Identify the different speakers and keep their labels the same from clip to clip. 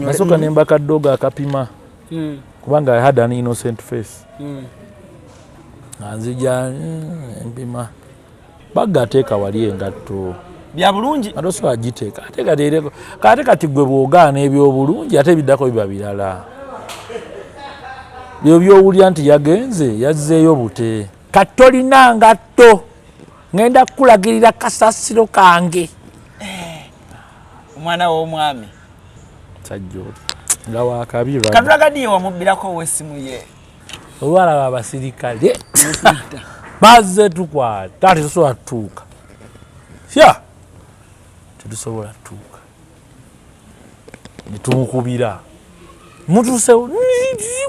Speaker 1: Nasooka ne mbaka ddogo akapima kubanga I had an innocent face. Nga nzija mpima bagga ateeka wali engatto.
Speaker 2: Bya bulungi.
Speaker 1: Ate osobola giteeka ate kati ereko ate kati gwe bw'ogaana ebyobulungi ate ebiddako biba birala. Byo by'owulira nti yagenze yazzeeyo bute. Kati tolina ngatto ngenda kukulagirira kasasiro kange.
Speaker 2: Omwana w'omwami.
Speaker 1: Sajja oli nga wakabi.
Speaker 2: Katulagadiye wamubbirako ow'essimu ye.
Speaker 1: Olwalaba abasirikale bazze tukwata tetusobola tutuuka sya tetusobola tutuuka netumukubira mutuusewo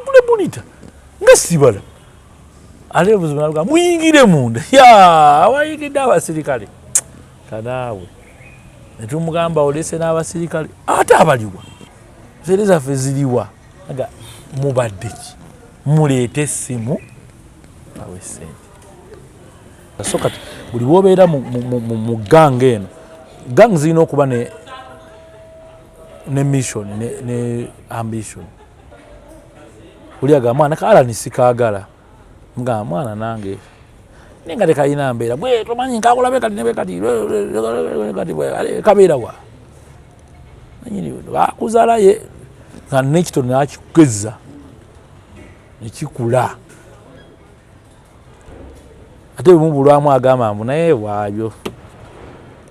Speaker 1: kule bonita nga sibala ate obuzibu naluga muyingire munda ya wayingidde abasirikale kanaawe netumugamba olese n'abasirikale ate abaliwa sente zaffe ziriwa aga mubadde ki muleete essimu awe sente. So kati buli wobeera mu gang eno, gang zirina okuba ne mission ne ambition. Oli agamba mwana ka Alan sikaagala, mugamba mwana nange naye nga tekalina mbeera gwe tomanyi nkakulabe kati nebe kati kati kabeera wa nanyini bakuzaala ye nga nekito nakigeza nekikula ate bwemubulwamu agamba mbu naye waabyo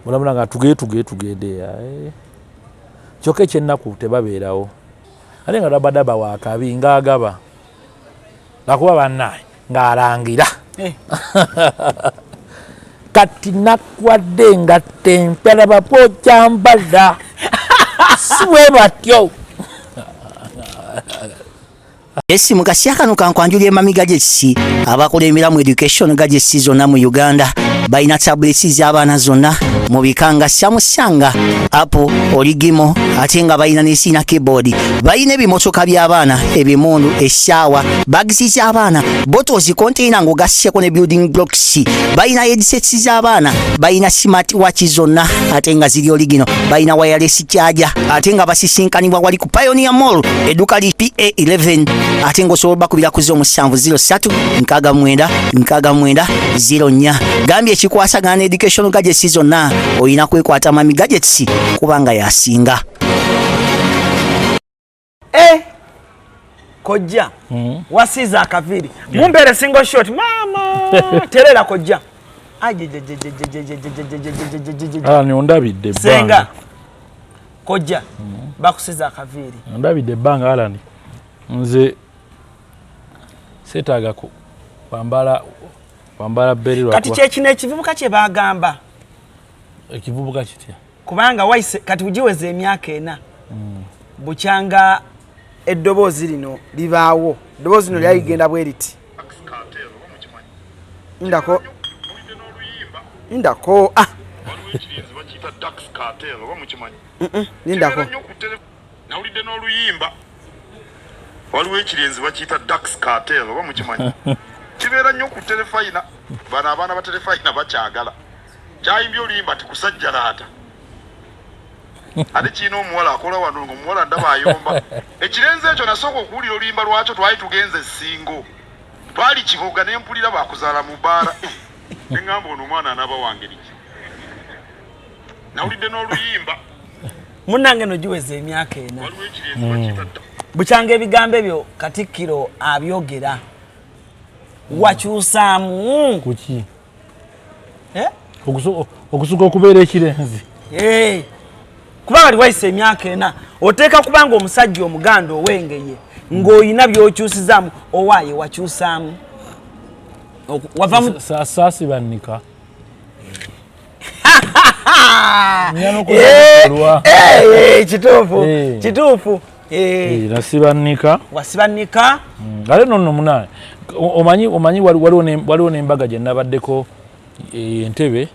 Speaker 1: mulamula nga tugende tugende tugende kyokka ekyennaku tebabeerawo ate nga rabadaba wakabi ng'agaba lwakuba bannaye ng'alangira kati nakwadde engatto empya laba bw'okyambala si bwe batyo.
Speaker 3: Esi mu kaseera kano kankwanjulira Mami Gadgets abakulembera mu education gadgets zonna mu Uganda. Balina tablets z'abaana zonna mu bika nga Samsung, Apple, Origimo ate nga balina ne Sina keyboard. Balina ebimotoka by'abaana, ebimundu, essaawa, bags z'abaana, bottles, container ng'ogasseko ne building blocks. Balina headsets z'abaana, balina smart watch zonna ate nga ziri original. Balina wireless charger ate nga basisinkanibwa wali ku Pioneer Mall, edduka li PA11 ate ng'osobola bakubira ku 07 03 69 69 04. Gambye ekikwasagana ne education gadgets zonna olina kwekwata Mami Gadgets kubanga yasinga.
Speaker 2: Eh, kojja wasiiza akaviiri mumpeere single shot maama terera kojja.
Speaker 1: Alan ondabidde
Speaker 2: Senga
Speaker 1: ebbanga.
Speaker 2: Kojja bakusiza akaviiri.
Speaker 1: Ondabidde ebbanga Alan, nze seetaaga kwambala bberi.
Speaker 2: Kati
Speaker 1: lwakuba
Speaker 2: kyekino ekivubuka kye bagamba.
Speaker 1: Ekivubuka kitya?
Speaker 2: Kubanga waise kati ugiweza emyaka 4 bukyanga eddoboozi lino libaawo, eddoboozi lino lyali ligenda bwe riti. Indako, indako, ah.
Speaker 4: Waliwo ekirinzi bakiyita Dax Cartel, oba mukimanyi?
Speaker 2: Lindako.
Speaker 4: Kibeera nnyo ku nawulidde n'oluyimba. Waliwo ekirinzi bakiyita Dax Cartel, oba mukimanyi? Kibeera nnyo ku terefayina. Bano abaana ba terefayina bakyagala. Kyayimbye oluyimba ti kusajjalaata ate kirina omuwala akola wano nga omuwala ndaba ayomba. Ekirenzi ekyo nasooka okuwulira oluyimba lwakyo twali tugenze Essingo, twali Kiboga, nempulira bakuzaala mu bbaara. Neŋŋamba ono omwana anaaba wangeri ki? Nawulidde n'oluyimba.
Speaker 2: Munnange nogiweza emyaka 4
Speaker 4: Waliwo ekirenzi bakiyita
Speaker 2: bukyanga ebigambo ebyo Katikkiro abyogera wakyusaamu.
Speaker 1: Kuki?
Speaker 2: Eh?
Speaker 1: Okusuka okubeera ekirenzi.
Speaker 2: Eh. Kuba wali wayise emyaka 4 oteeka kubanga omusajja omuganda owengeye ng'olina by'okyusizaamu owaaye wakyusaamu wava mu
Speaker 1: Saasibannika.
Speaker 2: Eh, kituufu. Kituufu.
Speaker 1: Nasibannika.
Speaker 2: Wasibannika.
Speaker 1: Ate nonno munaye omanyi waliwo n'embaga gye nabaddeko entebe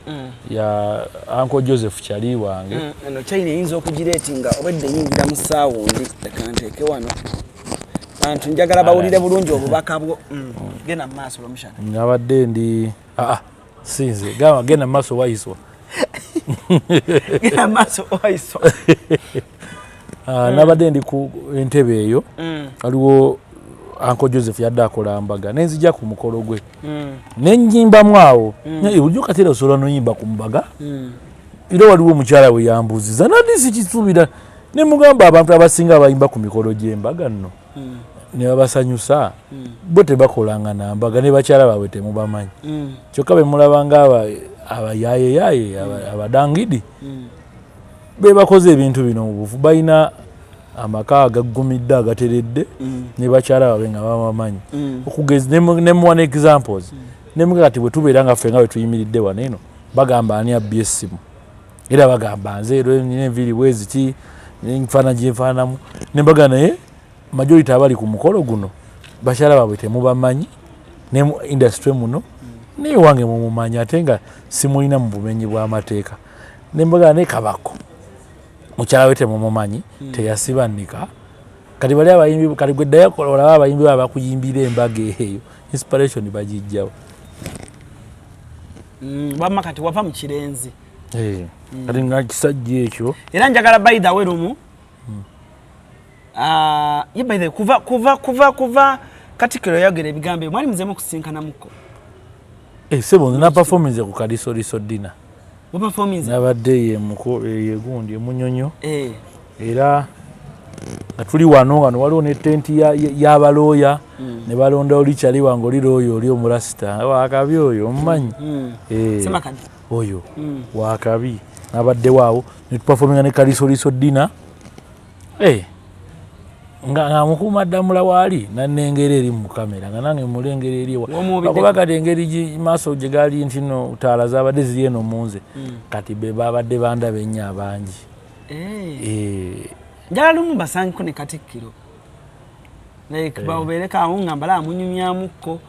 Speaker 1: ya Uncle Joseph Kyali wange.
Speaker 2: Eno China eyinza okugireetinga obwedde eyingira mu ssaawa ndi leka nteeke wano bantu njagala bawulire bulungi obubaka bwo. Genda mu maaso lwomushana.
Speaker 1: Nabadde ndi sinze gamba genda mu maaso wayiswa.
Speaker 2: Genda mu maaso waiswa.
Speaker 1: Nabadde ndi ku entebe eyo, waliwo Uncle Joseph yadde akola mbaga, nenzija ku mukolo gwe nenyimbamu awo. Bulijjo kati era osobola noyimba ku mbaga. Era waliwo omukyala we yambuuziza, nadi sikisuubira, ne mugamba abantu abasinga bayimba ku mikolo gy'embaga nno ne babasanyusa, bo tebakolanga na mbaga ne bakyala baabwe temubamanyi. Kyokka be mulabanga abayayeyaye, abadangidi, be bakoze ebintu bino mu bufu, balina amaka agaggumidde, agateredde, ne bakyala baabwe nga babamanyi. Okugeza nemuwa ne examples, nemuga kati bwe tubeera nga ffe nga bwe tuyimiridde wano eno, bagamba ani abbye essimu, era bagamba nze, era nina enviiri bwe ziti, nfaana gyenfaanamu, nembaga naye majority abali ku mukolo guno bakyala baabwe temubamanyi, ne mu industry muno naye wange mumumanyi, ate nga simulina mu bumenyi bw'amateeka. Nembaga naye Kabako mukyala we temumumanyi, teyasiba nika. Kati bali abayimbi, kati gwe ddayo olaba abayimbi baba bakuyimbira embaga eyo, inspiration bagijjawo.
Speaker 2: Wamma kati wava mu kirenzi.
Speaker 1: Eh, kati nga kisajja ekyo.
Speaker 2: Era njagala, by the way, lumu. Ah, ye by the way, kuva Katikkiro yayogera ebigambo ebyo, mwali muzeemu okusinkanamuko?
Speaker 1: Eh, sebo, nze naperforminze ku Kalisoliso dinner.
Speaker 2: Waperforminze?
Speaker 1: Nabadde yegundi emunyonyo. Era nga tuli wano, wano waliwo ne tenti y'abalooya, ne balonda oli kyali wange, oli looya oli omurasita wakabi oyo omumanyi. Eh,
Speaker 2: Semakadi.
Speaker 1: Oyo wakabi, nabaddewo awo netuperforminga ne Kalisoliso dinner. Eh, nga mukuuma ddamula waali nanengera eri mu kamera, nga nange mulengera eri ewa.
Speaker 2: W'omuwubiddeko.
Speaker 1: Kuba kati engeri maaso gye gali nti no taala zabadde ziri eno munze, kati be babadde bandaba ennyo abangi. Eh,
Speaker 2: Njagala lumu basangeko ne Katikkiro, like baobeereko awo nga mbala amunyumyamukko.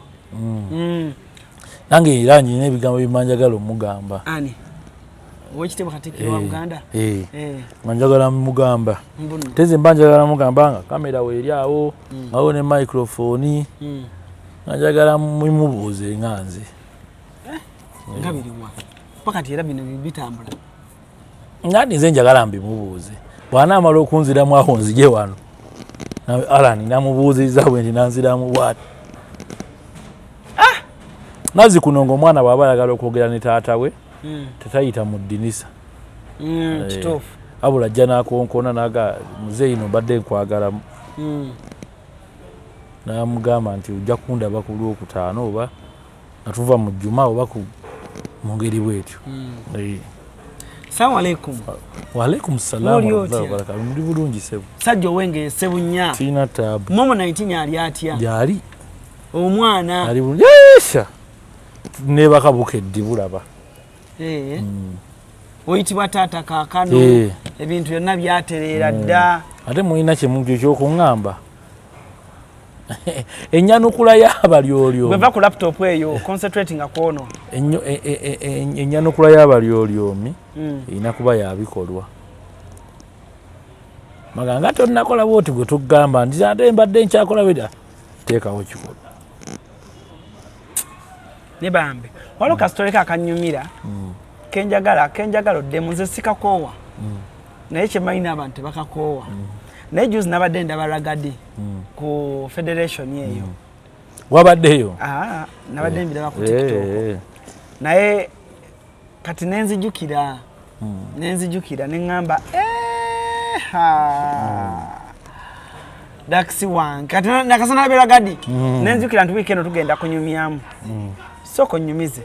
Speaker 1: Nange era nyina ebigambo byemanjagala omugamba.
Speaker 2: Ani, Owekitiibwa Katikkiro wa Buganda?
Speaker 1: Eh,
Speaker 2: Eh,
Speaker 1: nga njagala mugamba.
Speaker 2: Mbuno.
Speaker 1: Teze mba njagala mugamba nga kamera weeri awo, ngawo ne microphone, nga njagala mubuuze nga nze.
Speaker 2: Nga biriwa paka ti era bino bitambula?
Speaker 1: Nga nze njagala mbimubuuze, bw'anaamala okunziramu awo nzije wano. Alan namubuuzizza bwe nti nanziramu bwati. Nazzi kuno ng'omwana bw'aba ayagala okwogera ne taata we, tetayita mu ddinisa.
Speaker 2: Kituufu.
Speaker 1: Wabula ajja n'akonkona naga, "Muzeeyi, no mbadde nkwagalamu." N'amugamba nti ojja kundaba ku Lwokutaano oba nga tuva mu Jjuma oba mu ngeri bwetyo. Eh.
Speaker 2: Salamu aleikum.
Speaker 1: Waalaikum salaamu.
Speaker 2: Muli
Speaker 1: warahmatullahi
Speaker 2: otya?
Speaker 1: wabarakatuh. Muli bulungi sebo.
Speaker 2: Sajja owenge Sebunya.
Speaker 1: Sirina taabu.
Speaker 2: Momo 19 ali atya?
Speaker 1: Gyali.
Speaker 2: Omwana?
Speaker 1: Ali bulungi. Yesha, nebaka bukeddi bulaba.
Speaker 2: Eh. Oyitibwa taata kaakano?
Speaker 1: Eh.
Speaker 2: Ebintu byonna byatereera dda?
Speaker 1: Ate mulina kyemukyo ekyokuŋŋamba, enyanukula y'abalyolyomi.
Speaker 2: Bweva ku laptop eyo, concentrating kwono.
Speaker 1: Enyanukula y'abalyolyomi erina kuba yabikolwa maga nga tonnakola bwoti gwe tugamba nti ate mbadde nkyakola bweti. Ah, teekawo kikolwa.
Speaker 2: Ne bambe waliwo kasitole ka akanyumira kenjagala oddemu, nze sikakoowa, naye kyemanyi n'abantu tebakakoowa. Naye juzi nabadde ndaba Ragga Dee ku federation eyo.
Speaker 1: Wabaddeyo?
Speaker 2: Ah, nabadde mbiraba ku TikTok. Naye kati nenzijukira neŋŋamba, "Eha, Dax wange." Kati nakasana nabe Ragga Dee, nenzijukira nti wiiki eno tugenda kunyumyamu. Sooka onyumize,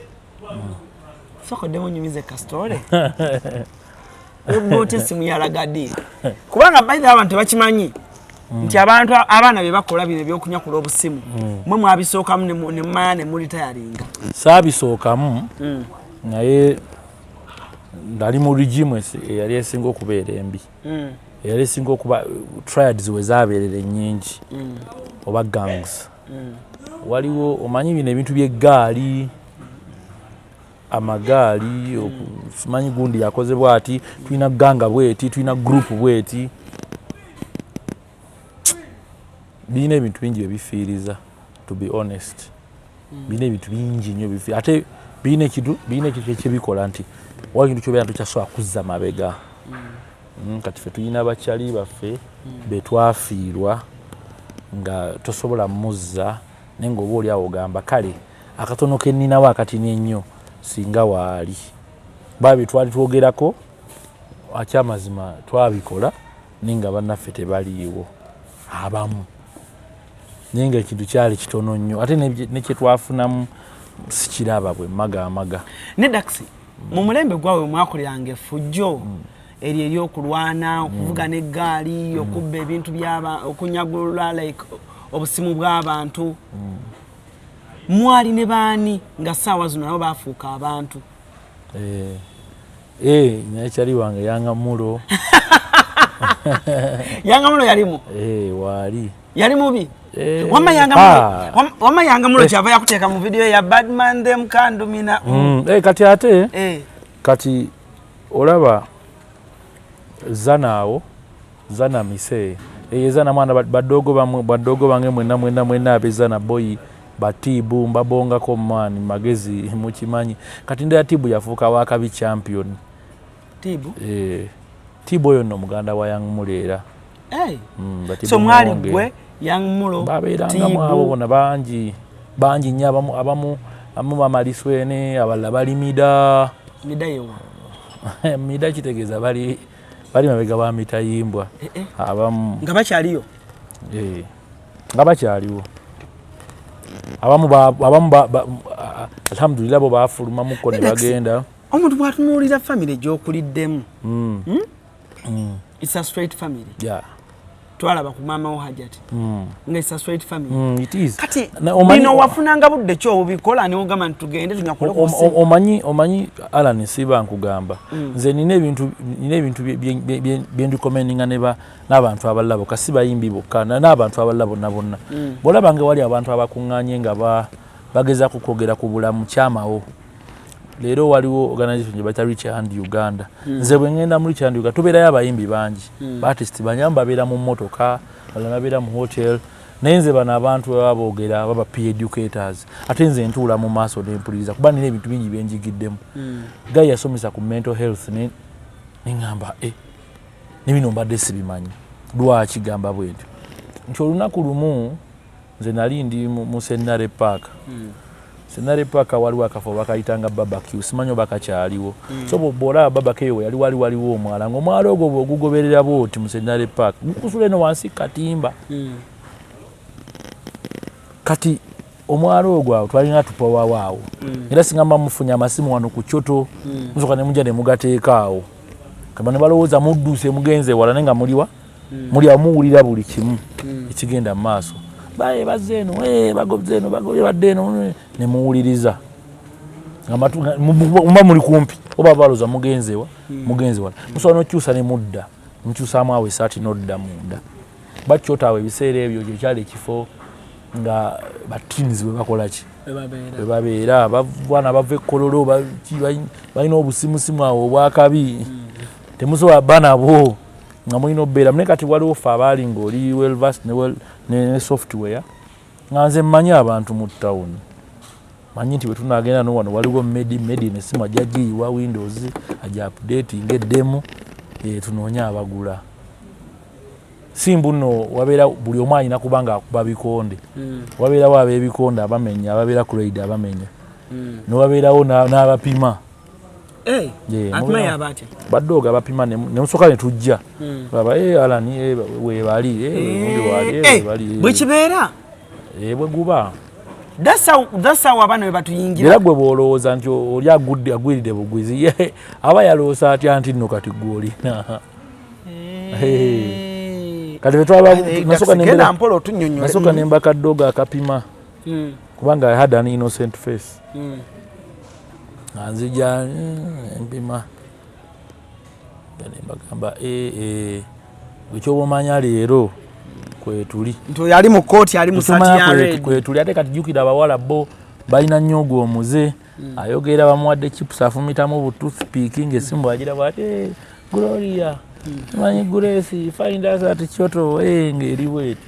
Speaker 2: sooka oddemu onyumize kasitole obba otya essimu ya Ragga Dee, kubanga baitha abantu tebakimanyi nti abantu abaana be bakola bino ebyokunyakula obusimu, mwe mwabisookamu ne mumanya ne mulitayalinga.
Speaker 1: Saabisookamu, naye nali mu regime eyali esinga okubeera embi, eyali esinga okuba triads we zabeerera ennyingi oba gangs. Waliwo omanyi bino ebintu by'eggaali, amagaali, simanyi gundi yakozebwa ati, tulina gang bweti, tulina group bweti, birina ebintu bingi byebifiiriza. To be honest, birina ebintu bingi nnyo ate birina ekintu, birina ekintu ekyebikola nti waliwo ekintu kyobeera tokyasobola kuzza mabega. Kati ffe tulina bakyali baffe betwafiirwa nga tosobola muzza, naye nga oba oli awo ogamba kale akatono keninawo akatini ennyo singa waali baba byetwali twogerako akyamazima twabikola, naye nga bannaffe tebaliiwo abamu, naye nga ekintu kyali kitono nnyo ate nekyetwafunamu sikiraba bwe maga amaga.
Speaker 2: Ne Daxi, mu mulembe gwawe mwakoleranga effujjo eryo eryokulwana, okuvuga n'eggaali, okubba ebintu byaba, okunyagulula like obusimu bw'abantu, mwali ne baani nga ssaawa zino nabo bafuuka abantu?
Speaker 1: Naye kyali wange Yanga Mulo.
Speaker 2: Yanga Mulo yalimu?
Speaker 1: Waali.
Speaker 2: Yali mubi? Wamma Yanga Mulo, wamma Yanga Mulo kyava yakuteeka mu video ya Badman them kandumina.
Speaker 1: Kati ate kati olaba zana awo zana mise eyo zana mwana badogo bamwe badogo bange mwenna mwenna mwenna abezana boyi batibu mbabongako mani magezi mukimanyi. Kati ndera Tibu yafuuka wakabi champion.
Speaker 2: Tibu?
Speaker 1: Tibu oyo nno muganda wa Young Mulo era.
Speaker 2: Hey. So mwali gwe Young Mulo,
Speaker 1: babeerangamu abo bona bangi bangi nnyo, abamu abamu abamu bamaliswene, abalala bali mida.
Speaker 2: Mida yewa?
Speaker 1: Mida kitegeeza bali bali mabega ba mitayimbwa. Abamu
Speaker 2: nga bakyaliyo?
Speaker 1: Nga bakyaliwo abamu, abamu alhamdulillah bo bafulumamuko ne bagenda.
Speaker 2: Omuntu bw'atunuulira family gy'okuliddemu, It's a straight family. Twalaba ku maama wo Hajati nga it's a straight family.
Speaker 1: It is.
Speaker 2: Kati bino wafunanga budde ki obubikola nogamba nti tugende tunyakule?
Speaker 1: Omanyi Alan, siba nkugamba, nze nina ebintu byendirecommendinga n'abantu abalala bokka, si bayimbi bokka, n'abantu abalala bonna bonna. Bwolaba nga wali abantu abakuŋŋaanye nga bagezaako kwogera ku bulamu kyamawo, leero waliwo organization gye bayita Reach Hand Uganda. Nze bwe ŋŋenda mu Reach Hand Uganda tubeerayo abayimbi bangi, baartist bangi, abamu babeera mu mmotoka, balala babeera mu hotel, naye nze bano abantu baba boogera baba peer educators, ate nze ntuula mu maaso nempuliriza kuba nina ebintu bingi byenjigiddemu. Guy yasomesa ku mental health neŋŋamba e ne bino mbadde sibimanyi. Lwaki gamba bwe ntyo? Nti olunaku lumu nze nali ndi mu Centenary Park. Centenary Park waliwo akafo bakayitanga barbecue, simanyi oba kakyaliwo. So bw'olaba barbecue eyo yali wali waliwo omwala, ng'omwala ogwo bw'ogugoberera bwoti mu Centenary Park gukusula eno wansi katimba. Kati omwala ogwo awo twalina tupawawo awo, era singa mba mufunye amasimu wano ku kyoto, musooka ne mujja ne mugateeka awo kaba ne balowooza mudduse mugenze wala, naye nga muliwa muli awo muwulira buli kimu ekigenda mu maaso. Baye bazze eno, bagobye eno, bagobye badde eno, ne muwuliriza nga muba muli kumpi oba balowooza mugenze wa mugenze wala, musobola n'okukyusa ne mudda mukyusaamu awo esaati n'odda munda bakyoto awo. Ebiseera ebyo kyekyali ekifo nga bateens bwe bakola ki, bwe babeera, baana bava ekkololo balina obusimusimu awo obwakabi, temusobola ba nabwo nga mulina obeera naye. Kati waliwo fe abaali ngaoli well versed ne software, nga nze mmanyi abantu mu town, manyi nti bwe tunagenda no wano waliwo medi medi nesimu ajja giyiwa Windows ajja updating eddemu, tunoonye abagula. Si mbu nno wabeera buli omu alina kuba nga akuba bikonde. Wabeerawo ab'ebikonde abamenya, ababeera ku raid abamenya, newabeerawo n'abapima.
Speaker 2: Apima yaba atya?
Speaker 1: Badooga abapima ne musooka ne tujja baba, Alan, webali, gundi wali, webali."
Speaker 2: Bwe kibeera.
Speaker 1: Bwe guba.
Speaker 2: That's how abaana bwe batuyingira.
Speaker 1: Era gwe bw'olowooza nti oli agudde agwiridde bugwizi, ye aba yalowooza atya nti nno kati gwe olina. Kati ffe twaba nasooka
Speaker 2: genda mpola otunnyonnyole.
Speaker 1: Nasooka ne mba kadoogo akapima kubanga I had an innocent face, nga nzija empima nga ne mbagamba, "Gwe kyoba omanya leero kwetuli."
Speaker 2: Nti oyo ali mu kooti ali mu saati
Speaker 1: Ekyomanyi
Speaker 2: ya red.
Speaker 1: Kwetuli. Ate kati jjukira abawala bo balina nnyo ogwo omuze, ayogera bamuwadde chips afumitamu bu toothpick ng'essimu bwagira bwati, "Eh, Gloria, manyi Grace, find us at Kyoto," ng'eri bweti.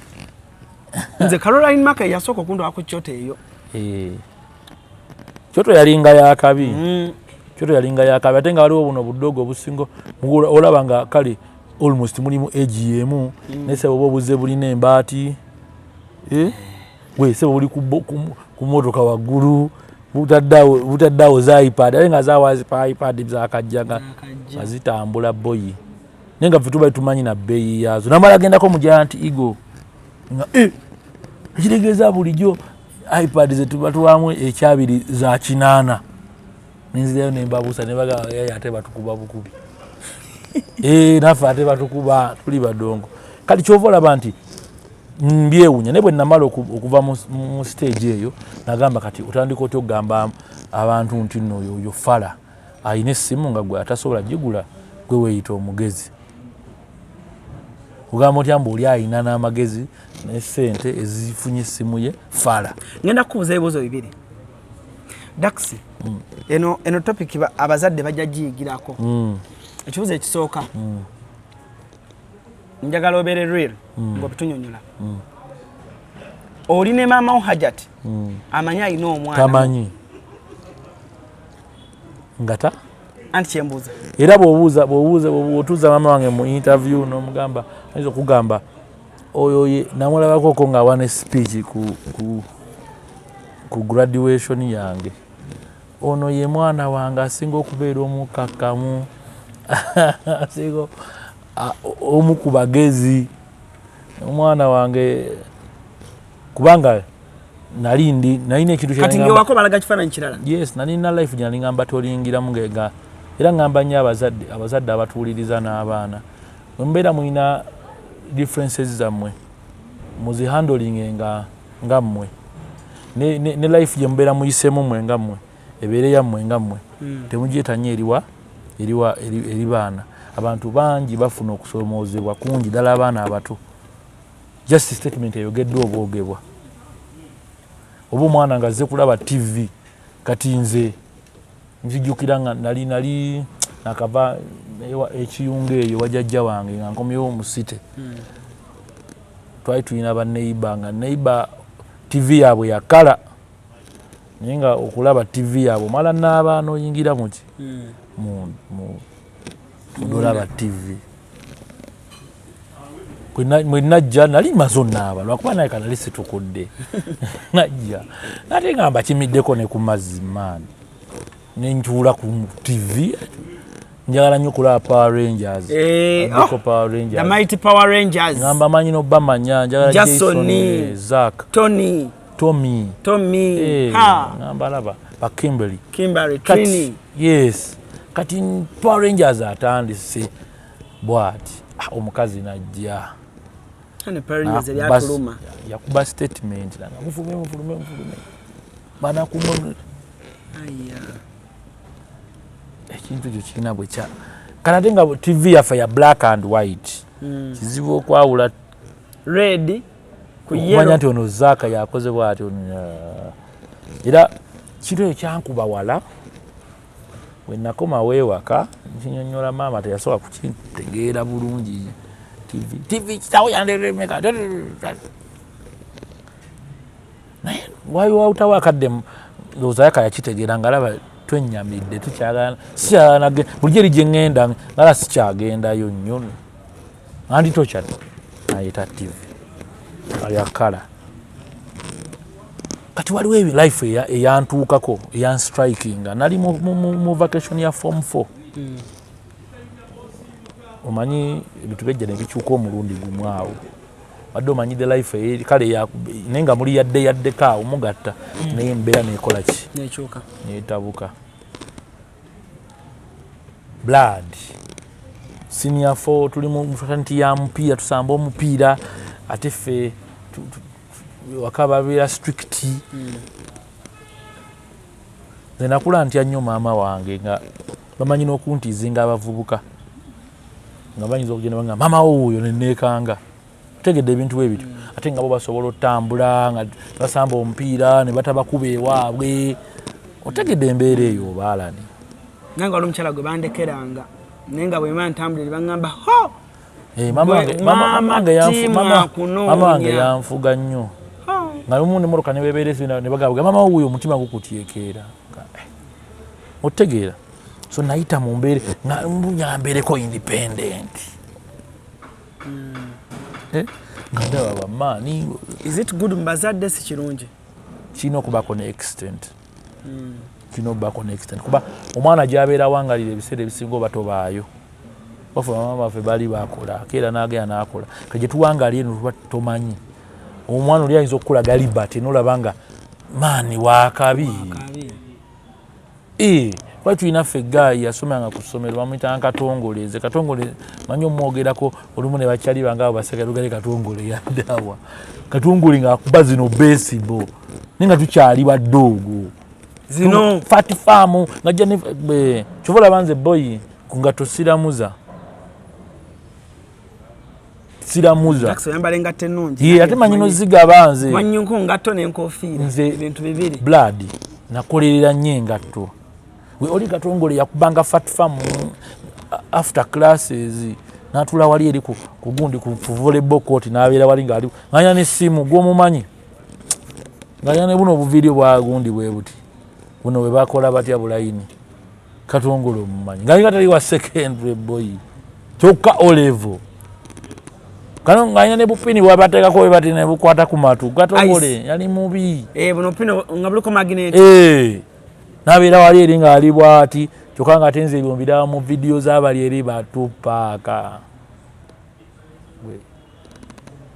Speaker 2: Nze Caroline Maka yasooka okundwala ku Kyoto eyo.
Speaker 1: Kyoto yalinga yakabi. Kyoto yalinga yakabi, ate nga waliwo buno budoogo obusinga olaba nga kale Almost mulimu age yemu. Naye sebo oba obuze bulina embaati, eh? Gwe sebo buli ku motoka waggulu, butaddeawo za iPad, ate nga zawa iPad zakajja nga
Speaker 2: Zakajja.
Speaker 1: nga zitambula boyi, naye nga ffe tuba tumanyi na bbeeyi yaazo. Namala agendako mu Giant Eagle nga ekitegeeza bulijjo iPad zetuba tuwamu ekyabiri za 8. Nenzirayo nembabuusa nebagaa, ate batukuba bukubi. Naffe ate batukuba tuli badongo. Kati kyova olaba nti mbyewunya, naye bwe namala okuva mu stage eyo, nagamba kati otandika otya okugamba abantu nti nno oyo fala alina essimu nga gwe atasobola gigula, gwe weeyita omugezi? Ogamba otya mbu oli alina n'amagezi nesente ezifunye essimu ye fala?
Speaker 2: Ngenda kukubuuza ebibuuzo bibiri, Dax. Eno topic abazadde bajja giyigirako. Ekibuuzo ekisooka, njagala obeere real ng'obitunyonyola. Oli ne maama wo Hajat, amanyi alina omwana?
Speaker 1: Tamanyi nga ta
Speaker 2: Anti kyembuuza.
Speaker 1: Era bw'obuuza bw'otuuza maama wange mu interview n'omugamba, ayinza okugamba oyo ye namulabakoko ng'awa ne speech ku graduation yange, ono ye mwana wange asinga okubeera omukakkamu, asinga omu ku bagezi, omwana wange, kubanga nali ndi nalina ekintu kye
Speaker 2: Kati
Speaker 1: nali ngamba-
Speaker 2: ngewako balaga kifaananyi kirala.
Speaker 1: Yes, nalina life gye nali ngamba tolingiramu ngega. Era ngamba nnyo abazadde abatuwuliriza n'abaana, bwe mubeera mulina differences zammwe, muzihandlinge nga mmwe ne life gye mubeera muyisemu mmwe nga mmwe, ebeere yammwe nga mmwe. Temugyeta nnyo eriwa eri baana. Abantu bangi bafuna okusomoozebwa kungi ddala, abaana abato, just statement eyogeddwa obwogebwa, oba omwana nga azze kulaba TV. Kati nze nzijukira nga nali nakava ekiyungu eyo wajajja wange, nga nkomyewo mu city. Twali tulina baneiba, nga neiba TV yaabwe yakala, naye nga okulaba TV yaabwe omala naaba noyingira muki olaba TV. Bwe najja nali maze onaaba, lwakuba naye kanali situkudde. Najja ate nga mbakimiddeko ne ku mazzi maani, nentuula ku TV. Njagala nnyo okulaba Power Rangers.
Speaker 2: Eh,
Speaker 1: oh, Power Rangers.
Speaker 2: The Mighty Power Rangers.
Speaker 1: Ngamba manyi nobamanya, njagala
Speaker 2: Jason,
Speaker 1: Jason, Zack,
Speaker 2: Tony,
Speaker 1: Tommy.
Speaker 2: Tommy.
Speaker 1: Eh,
Speaker 2: ha.
Speaker 1: Ngamba laba ba Kimberly.
Speaker 2: Kimberly.
Speaker 1: Kati,
Speaker 2: Trini.
Speaker 1: Yes, kati Power Rangers atandise bwati, ah, omukazi najja.
Speaker 2: Ne Power Rangers eryatuluma.
Speaker 1: Yakuba statement nanga, mufulume, mufulume, mufulume, banakumwe.
Speaker 2: Aya.
Speaker 1: Ekintu ekyo kirina bwe kya kati, ate nga TV yaffe ya black and white, kizibu okwawula
Speaker 2: red ku
Speaker 1: okumanya
Speaker 2: yellow.
Speaker 1: Nti ono Zaaka yakoze bwati ono, era kintu ekyo kyankuba wala. Bwe nakomawo ewaka nkinyonyola maama, teyasobola kukitegeera bulungi. TV, TV kitawo yanderemeka, naye wawutawo akadde, ndowooza yaka yakitegeera nga alaba twenyamidde, tukyagala sikyagala bulijjo eri gye ŋŋenda ngala sikyagendayo nnyo, andi tokya nayeta TV ayakala. Kati waliwo ebi life eyantuukako, eyanstrikinga. Nali mu vacation ya form 4. Omanyi ebintu bejja ne bikyuka omulundi gumu awo, badde omanyi the life kale naye nga muli yadde yaddeko awo mugatta, naye embeera nekola ki?
Speaker 2: Nekyuka.
Speaker 1: Netabuka. Blood senior four, tuli mu fraternity ya mupiira, tusamba omupiira, ate ffe waka babeera strict. Nze nakula ntya nnyo maama wange, nga bamanyi n'okuntiizinga abavubuka, nga bayinza okugenda banga maama wo wuuyo, neneekanga. Otegedde ebintu bwe bityo, ate nga bo basobola otambula nga basamba omupiira ne batabakuba ewaabwe. Otegedde embeera eyo obaalani?
Speaker 2: Nange wali omukyala gwe bandekeranga, naye nga bwema ntambulire baŋŋamba ho.
Speaker 1: Eh, mama wange yanfuga nnyo, nga lumu nemotoka nebebeera ne bagamba mama wuuyo, omutima gukutyekeera. Eh, otegeera? So nayita mu mbeere nga mbeereko independent. Eh, nga ndaba bamaani.
Speaker 2: Is it good mbazadde? Si kirungi.
Speaker 1: Kirina okubaako ne extent, kirina okubaako ne extent, kuba omwana gy'abeera awangalira ebiseera ebisinga oba tobaayo. Bafe bamama baffe baali bakola, akeera n'agenda n'akola. Ka gye tuwangalira eno tuba tomanyi omwana oli ayinza okukulaga liberty nolaba nga maani wakabi.
Speaker 2: Kabi.
Speaker 1: Eh, kuba tulina ffe guy yasomanga ku ssomero bamuyitanga Katongole. Nze Katongole manyi omwogerako olumu ne bakyali bange abo baseka lugale. Katongole yaddawa? Katongole ng'akuba zino baseball naye nga tukyali badoogo.
Speaker 2: Zino
Speaker 1: Phat Farm ngajja ne kyova olaba nze boy ku ngatto siramuza, siramuza.
Speaker 2: Taxi oyambala engatto ennungi.
Speaker 1: Ye ate manyi nozigaba nze.
Speaker 2: Manyuko ngatto n'enkofiira.
Speaker 1: Nze
Speaker 2: ebintu bibiri.
Speaker 1: Blood nakolerera nnyo engatto. We oli Katongole yakubanga Phat Farm after classes, natula wali eri ku gundi ku volleyball court, n'abeera wali ngaali nganya n'essimu gw'omumanyi nganya ne buno obuvidiyo bwa gundi bwe buti buno bwe bakola batya bulayini. Katongole omumanyi nga nga tali wa secondary boy, kyokka O level kano ng'alina ne bupini bwabateekako bwe bati ne bukwata ku matu. Katongole yali mubi.
Speaker 2: Eh, buno pino nga buliko magnet.
Speaker 1: Eh, nabeera wali eri ng'ali bwati, kyokka nga ate nze ebyo mbiraba mu vidiyo z'abali eri batupaaka.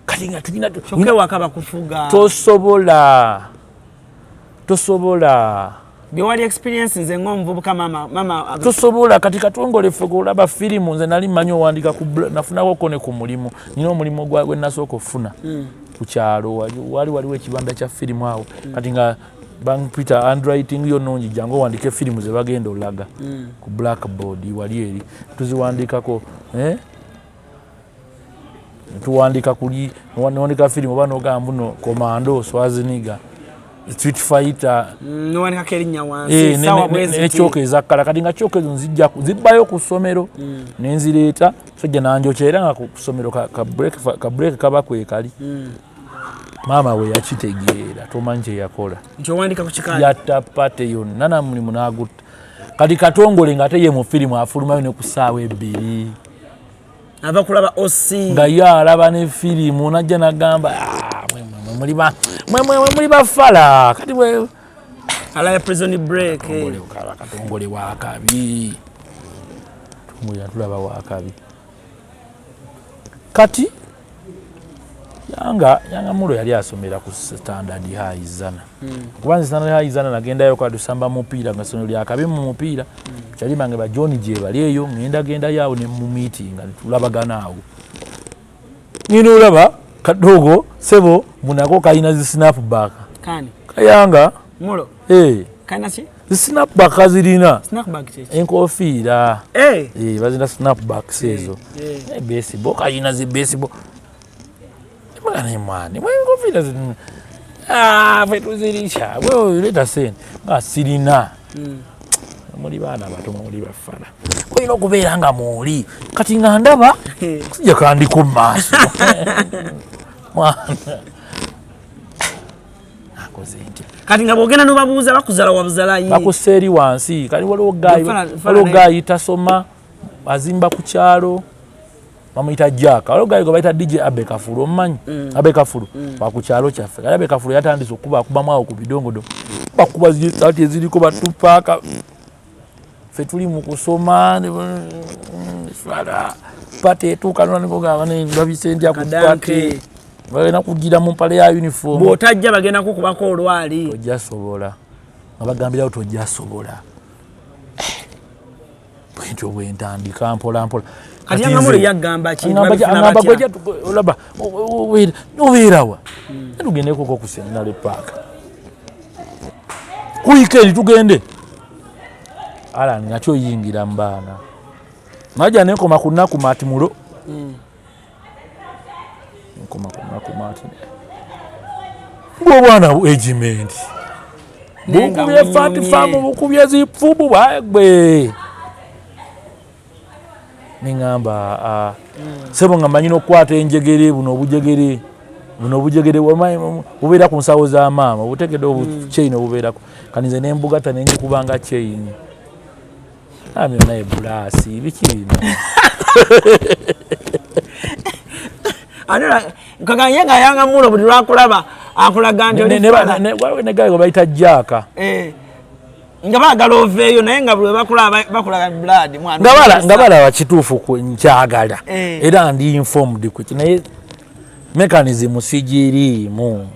Speaker 1: Kati nga tulina
Speaker 2: Kyokka ewaka bakufuga.
Speaker 1: Tosobola, tosobola.
Speaker 2: Byewali experience nze ng'omuvubuka mama mama.
Speaker 1: Tosobola. Kati Katongole ffe olaba firimu, nze nali mmanyi owandika ku nafunako ne ku mulimu, nina omulimu gwe nasooka okufuna ku kyalo, wali waliwo ekibanda kya firimu awo. Kati nga bampita, handwriting yo nungi, jangu owandike firimu ze bagenda olaga ku blackboard wali eri. Tuziwandikako, eh? Tuwandika kuli nowandika firimu oba nogamba buno Commando, Schwarzenegger, Street Fighter.
Speaker 2: Nowandikako erinnya wansi.
Speaker 1: Eh,
Speaker 2: Sawa bwezi.
Speaker 1: Ne chalk ezakkala. Kati nga chalk ezo nzijja zibbayo ku ssomero nenzireeta, sojja nanjokya era nga ku ssomero ka break kaba kwekali. Maama we yakitegeera, tomanyi kyeyakola.
Speaker 2: Nti owandika ku kikaali.
Speaker 1: Yatta party yonna namulimu n'agutta. Kati Katongole ng'ate ye mu firimu afulumayo ne ku ssaawa 2.
Speaker 2: Ava kulaba oc.
Speaker 1: Nga ye alaba ne firimu najja nagamba, "Ah, mwe muli bafala kati mwe."
Speaker 2: Alaba Prison Break, eh.
Speaker 1: Katongole wakabi, Katongole yatulaba wakabi. Kati yanga mulo yali asomera ku Standard High Zana, kuba nze Standard High Zana nagendayo kwatusamba mupiira, nga ssomero lyakabi mu mupiira. Kyali bange ba John gye bali eyo, ngenda gendayo awo ne mu meeting nga tulabagana awo. Ngina olaba kadogo sebo munako kalina zi snapback.
Speaker 2: Kani?
Speaker 1: Kayanga.
Speaker 2: Mulo.
Speaker 1: Eh.
Speaker 2: Kalina ki?
Speaker 1: Zi snapback kazirina.
Speaker 2: Snapback kyeki?
Speaker 1: Enkofiira.
Speaker 2: Eh.
Speaker 1: Eh, bazina snapbacks ezo.
Speaker 2: Eh.
Speaker 1: Eh, baseball kalina zi baseball. Mwana mwana mwenkofiira ah, fe tuzirisha, wewe leeta sente nga sirina. Muli baana bato, muli bafala, olina okubeera nga mwoli. Kati nga ndaba sijja kandiko mu maaso, mwana akoze ntya?
Speaker 2: Kati nga bwogenda nobabuuza bakuzala wabuzala ye.
Speaker 1: Bakussa eri wansi. Kati waliwo guy waliwo
Speaker 2: naye.
Speaker 1: Guy tasoma, azimba ku kyalo, bamuyita Jack. Waliwo guy gwe bayita DJ Abe Kafulu, omumanyi? Abe Kafulu wa ku kyalo kyaffe. Kati Abe Kafulu yatandise okuba akubamu awo ku bidongodo, bakuba zisaati eziriko batupaaka. Ffe tuli mu kusoma fala party etuuka nonigogamba ndabise ndya ku
Speaker 2: Kadanke.
Speaker 1: party, bagenda kugira mu mpale ya uniform.
Speaker 2: Bw'otajja bagenda kukubako olwali.
Speaker 1: Tojja sobola, nga bagambirawo tojja sobola. Bwentyo bwentandika mpola mpola.
Speaker 2: Kati Yangamulo yagamba ki?
Speaker 1: Angamba
Speaker 2: Babifuna
Speaker 1: angamba
Speaker 2: batya?
Speaker 1: gwe olaba obeerawa, tugendekoko ku Centenary Park ku weekend, tugende. Alan nakyo oyingira mu baana najja nenkoma ku nnaku mati mulo, nkoma ku nnaku mati bwobwana egimenti
Speaker 2: Naye nga
Speaker 1: bukubye Phat
Speaker 2: munyumye.
Speaker 1: Farm, bukubye zifubu bwagwe. Neŋŋamba, ah, sebo nga manyi n'okukwata enjegere, buno obujegere, buno obujegere bubeera ku nsawo za maama, obutegedde obuchain obubeerako. Kati nze nembugata nenjikubanga chain ami naye bulaasi biki bino.
Speaker 2: Kaganye nga yanga mulo buli lwakulaba akulaga nti
Speaker 1: ne gayo bayita Jaaka.
Speaker 2: Eh. Nga baagala oveeyo naye nga buli bakulaba bakulaga blood mwana.
Speaker 1: Nga balaba kituufu nkyagala. Era ndi informed ku naye mechanism sigiriimu.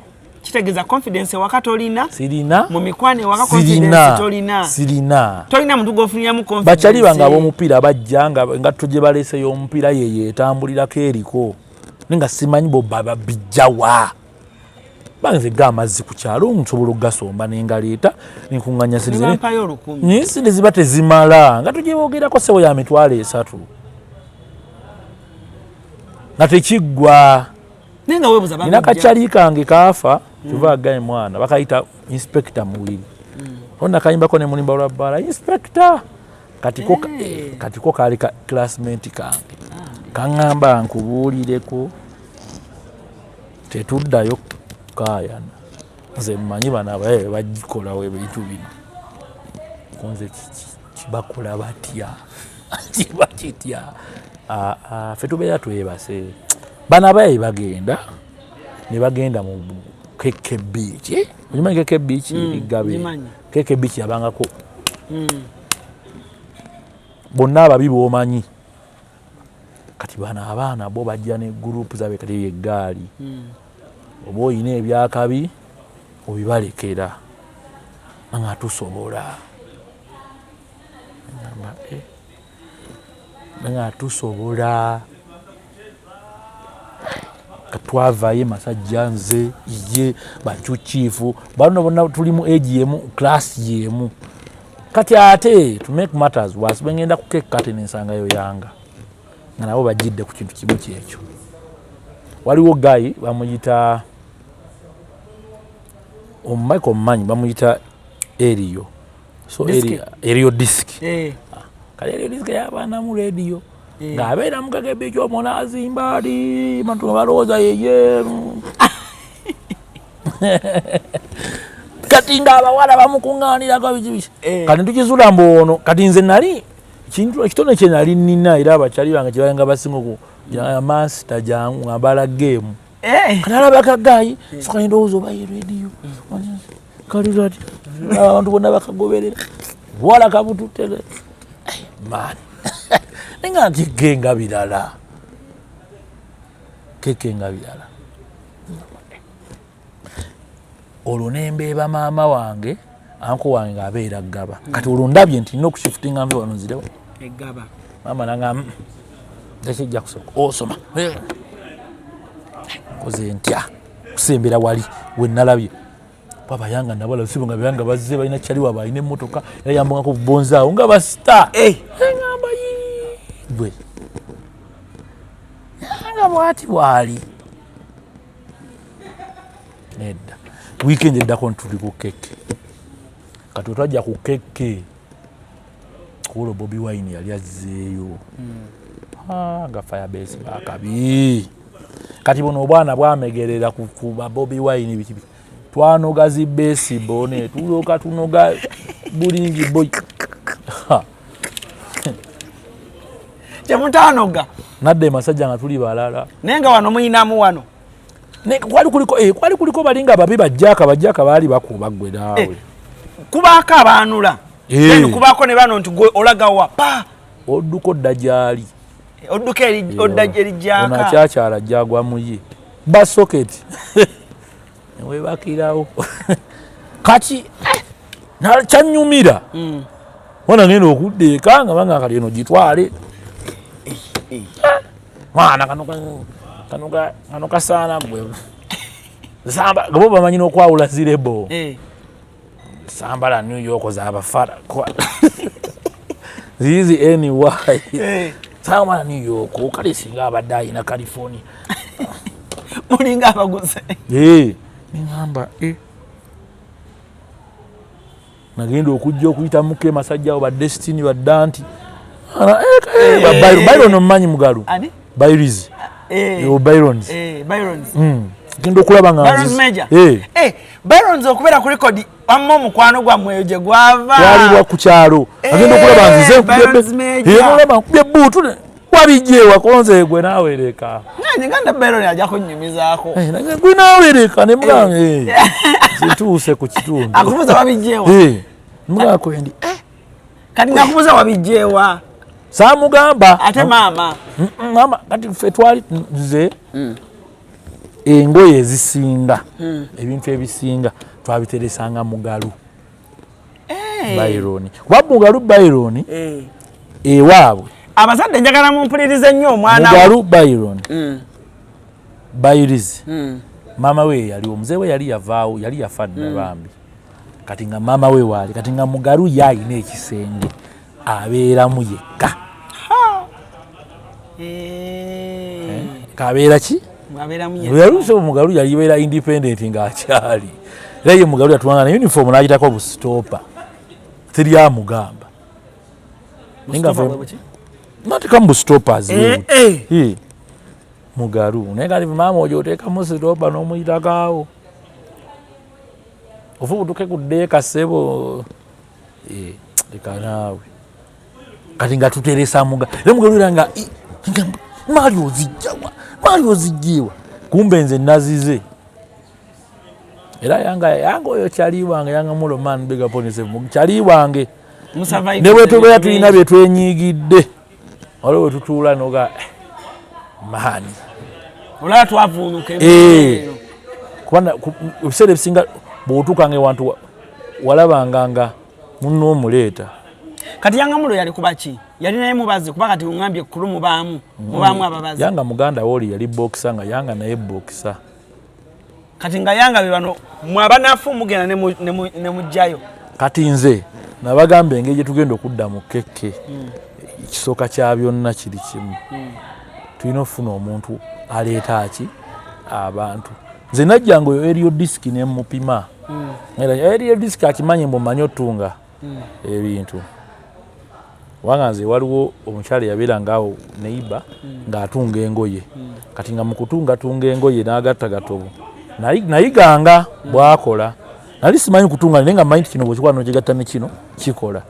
Speaker 2: Kitegeeza confidence ewaka tolina.
Speaker 1: Sirina.
Speaker 2: Mu mikwano ewaka confidence tolina.
Speaker 1: Sirina.
Speaker 2: Tolina muntu gw'ofuniramu confidence.
Speaker 1: Bakyali bange ab'omupiira bajja nga engatto gye baleese y'omupiira ye etambulirako eriko. Naye nga simanyi bo babijja wa. Banze ga amazzi ku kyalo nsobola okugasomba ne ngaleeta ne nkuŋŋaanya sente.
Speaker 2: Ne bampayo 1000.
Speaker 1: Naye sente ziba tezimala nga tugyebogerako ssebo ya 30,000. Nga tekiggwa.
Speaker 2: Naye nga weebuza
Speaker 1: Nina kakyali kange kaafa kyova agaye mwana bakayita Inspector Muwiri. Ona kayimbako ne mulimba lwa bbala Inspector. Katiko kaali ka classmate kange. Kaŋŋamba nkubuulireko tetuddayo kukaayana. Nze mmanyi bano abaye bagikolawo ebintu bino. Nze kibakola batya? Kiba kitya? Ffe tubeera twebase. Bano abaye bagenda ne bagenda mu KK Beach. Okimanyi KK Beach? Gabe. KK Beach yabangako. Bonna ababi b'omanyi. Kati bano abaana bo bajja ne group zaabwe kati eggaali. Oba olina ebyakabi obibalekera nga tusobola. Nga tusobola. Twavaayo Masajja nze ye bachuchifu bano bonna tuli mu age yemu class yemu. Kati ate to make matters worse bwe ngenda ku cake kati nensangayo Yanga nga nabo bajjidde ku kintu kimu kyekyo. Waliwo guy bamuyita Michael Mmanyi bamuyita Erio. So Erio Disk. Kale Erio Disk y'abaana mu radio. Ng'abeera mu KK Beach omwo n'azimba ali bantu nga balowooza yeye. Kati ng'abawala bamukuŋŋaanirako biki biki. Kati tukizuula mbu ono kati nze nali kintu ekitone kye nali nnina era abakyali bange kye balinga basinga oku master jangu nga mbala game. Kati alaba kagayi soka ndowooza oba ye radio. Kali kati abantu bonna bakagoberera. Wala kabututte. Man. Nga nkigenga birala. Kekenga birala. Olwo ne mbeeba maama wange, anko wange ng'abeera Ggaba. Kati olwo ndabye nti nina okushiftinga nve wano nzirewo.
Speaker 2: Eggaba.
Speaker 1: Maama n'angamba, tekijja kusooka. Osoma. Nkoze ntya kusembera wali we nalabye. Baba Yanga nabala sibo nga Yanga bazze balina kyali waabwe alina emmotoka era yambongako bubonzi awo nga basita. Engamba gwe. Yanga bw'ati bw'ali. Nedda. Weekend eddako ntuli ku keke. Kati twajja ku keke. Kuolwo Bobi Wine yali azzeeyo. Nga Firebase bakabi. Kati buno obwana bwamegerera ku ba Bobi Wine biki biki. Twanoga zi baseball ne tuloka tunoga bulingi boy.
Speaker 2: Temutanoga.
Speaker 1: Nadde Masajja nga tuli balala.
Speaker 2: Naye nga wano muyinamu wano.
Speaker 1: Ne kwali kuliko balinga ababi bajjaka baali bakuba ggwe naawe.
Speaker 2: Kubaako abaanula. Then kubaako ne bano nti gwe olaga wa pa.
Speaker 1: Odduka odda gy'ali.
Speaker 2: Odduka odda eri gy'aka.
Speaker 1: Ono akyakyala gy'agwa mu ye. Ba socket. Webakirawo. Kati kyanyumira. Wana ngenda okudda eka nga banga kali eno gitwale. Mwana kano kasaana gwe. Samba gabo bamanyi n'okwawula zirebo. Sambala New York z'abafara. Zizi anyway. Sambala New York kale singa abadde ayina California.
Speaker 2: Mulinga abaguze.
Speaker 1: Ningamba Nagenda okujja okuyita muke Masajja abo ba Destiny ba Danti. Ba Byron omumanyi Mugalu.
Speaker 2: Ani?
Speaker 1: Byrons. Yo Byrons.
Speaker 2: Byrons.
Speaker 1: Genda okulaba nga
Speaker 2: Byrons Major. Byrons okubeera ku record wamma omukwano gwammwe eyo gye gwava.
Speaker 1: Twaliwa ku kyalo. Agenda okulaba nzize
Speaker 2: Byrons Major.
Speaker 1: Olaba nkubye ebbuutu. Wabijjeewa konze gwe naawe leka.
Speaker 2: Nange nga Byron ajja kunnyumizaako.
Speaker 1: Eh, gwe naawe leka ne mugamba eh. Zituuse ku kitundu.
Speaker 2: Akubuuza wabijjeewa.
Speaker 1: Eh. Mugamba kwendi.
Speaker 2: Eh. Kati nakubuuza wabijjeewa.
Speaker 1: Saamugamba.
Speaker 2: Ate maama.
Speaker 1: Maama kati ffe twali nze engoye ezisinga ebintu ebisinga twabiteresanga Mugalu. Byron. Kuba Mugalu Byron ewaabwe.
Speaker 2: Abazadde njagala mumpulirize nnyo omwana.
Speaker 1: Mugalu Byron. Bayirizi. Maama we yaliwo, omuzeeyi we yali yavaawo, yali yafa dda bambi. Kati nga maama we waali, kati nga Mugalu ye alina ekisenge abeeramu yekka. Kabeera ki? Mugalu Mugalu yali independent ng'akyali. Era ye Mugalu yatwanga na uniform n'agitako busitopa. Teryamugamba. Natekamu bustoppers. Mugalu. Naye kati maama ojo oteekamu sitopa n'omuyitako awo. Ofubutuke ku ddeeka ssebo. Leka naawe. Kati nga tuteresa Mugalu. Era Mugalu era nga maali ozijjawa, maali ozijjiwa. Kumbe nze nazize. Era yanga oyo kyali wange, yanga mulo man big up on yourself. Kyali wange. Ne bwe tubeera tulina bye twenyigidde. Waliwo we tutuula n'oga maani.
Speaker 2: Olaba twavuunuka
Speaker 1: Kuba ebiseera ebisinga bw'otuukanga ewantu walabanga nga munno omuleeta.
Speaker 2: Kati yanga mulo yali kuba ki? Yali naye mubazi kuba kati ongambye kkulu mubaamu ababazi.
Speaker 1: Yanga muganda wooli yali boxer nga yanga naye boxer.
Speaker 2: Kati nga yanga be bano mwe abanafu mugenda ne mujjayo.
Speaker 1: Kati nze nabagamba engeri gye tugenda okudda mu kekke. Ekisooka kya byonna kiri kimu. Tulina okufuna omuntu aleeta ki abantu. Nze najjanga oyo Aerial Disc ne mupima. Era Aerial Disc akimanyi mbu mmanyi otunga ebintu. Kubanga nze waliwo omukyala eyabeeranga awo neighbor ng'atunga engoye. Kati nga mu kutungatunga engoye n'agattagatta obwo. Nayiganga bw'akola. Nali simanyi kutunga naye nga mmanyi nti kino bw'okikola n'okigatta ne kino kikola.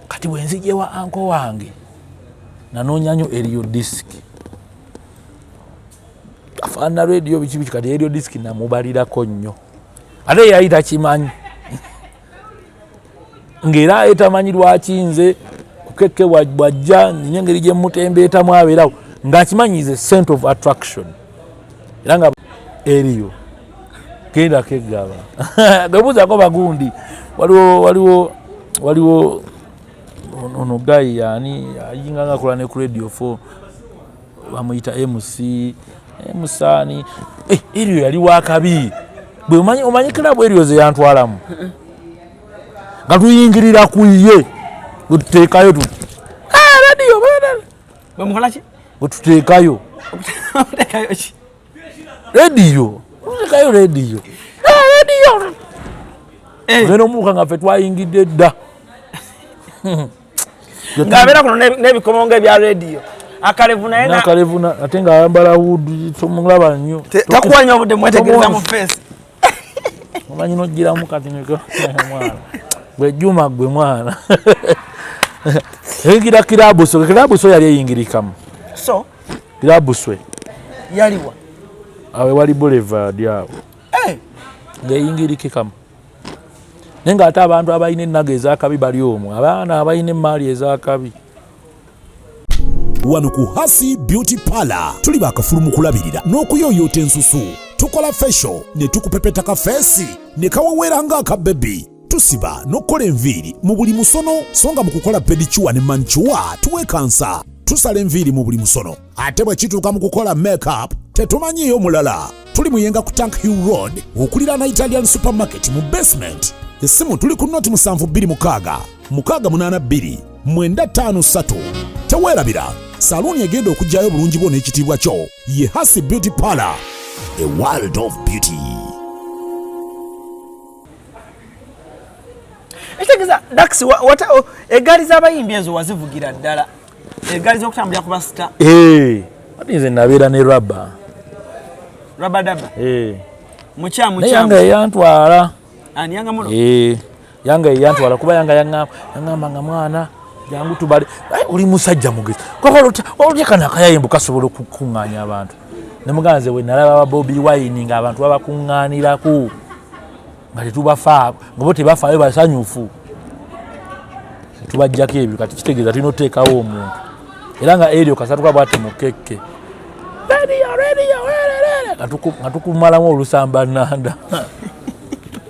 Speaker 1: Kati bwe nzija ewa anko wange nanoonya nnyo Aerial Disc. Afaanana radio biki biki kati Aerial Disc namubalirako nnyo. Ate yali takimanyi. Ng'era etamanyi lwaki nze kukeke bw'ajja nina engeri gye mmutembeetamu abeerawo ng'akimanyi is a center of attraction. Era nga eriyo genda keggaba. Gebuuzaako bagundi waliwo ono guy yani ayinga nga akola ne ku Radio 4 bamuyita MC Musani. Eriyo yali wakabi. Bwe omanyi club eriyo ze yantwalamu. Nga tuyingirira ku ye. Bwe tuteekayo tu. Radio bwana.
Speaker 2: Bwe mukola ki?
Speaker 1: Bwe tuteekayo.
Speaker 2: Tuteekayo ki?
Speaker 1: Radio. Tuteekayo radio. Radio. Ngeno omuuka nga ffe twayingidde dda.
Speaker 2: Ng'abeera kuno n'ebikomo ng'ebya radio. Akalevu naye
Speaker 1: n'akalevu ate ng'ayambala wood tomulaba nnyo.
Speaker 2: Takuwa nnyo obudde mwetegereza mu face.
Speaker 1: Omanyi n'ogiramu kati niko mwana. Gwe Juma gwe mwana. Eyingira Kirabuso, Kirabuso yali eyingirikamu.
Speaker 2: So
Speaker 1: Kirabuswe.
Speaker 2: Yaliwa.
Speaker 1: Awe wali Boulevard awo. Ng'eyingirikikamu. Naye ng'ate abantu abalina ennaga ez'akabi bali omwo, abaana abalina emmaali ez'akabi.
Speaker 5: Wano ku Hasi Beauty Parlor tuli bakafulu mu kulabirira n'okuyooyoota ensusu. Tukola facial ne tukupepeta ka feesi ne kaweweera ng'akabebi. Tusiba n'okukola enviiri mu buli musono, so nga mu kukola pedicure ne manicure tuwekansa. Tusala enviiri mu buli musono. Ate bwe kituuka mu kukola make-up tetumanyiiyo mulala. Tuli Muyenga ku Tank Hill Road okuliraana Italian Supermarket mu basement. Essimu tuli ku noti 726 682 953. Teweerabira, saluuni egenda okuggyayo obulungi bwo n'ekitiibwa kyo ye Hasi Beauty Parlor, a world of beauty.
Speaker 2: Ekitegeeza Dax eggaali z'abayimbi ezo wazivugira ddala. Eggaali z'okutambulira ku basita.
Speaker 1: Ate nze nabeera ne rubber.
Speaker 2: Rubber daba. Mukyamu.
Speaker 1: Naye yanga eyantwala.
Speaker 2: Ani yanga muno?
Speaker 1: Yanga eyantwala kuba yanga yangamba nga mwana Jangu tubale. Oli musajja mugezi. Olutya kano akayayimbu kasobola okukuŋŋaanya abantu. Ne muganze we nalaba ba Bobi Wine ng'abantu babakuŋŋaanirako nga tetubafaako, nga bo tebafaayo basanyufu. Tubajjako ebyo kati kitegeeza tulina otuteekawo omuntu. Era nga Elio kasatuka bw'ati mu kekke. Radio, radio, nga tukumalamu olusamba nnanda.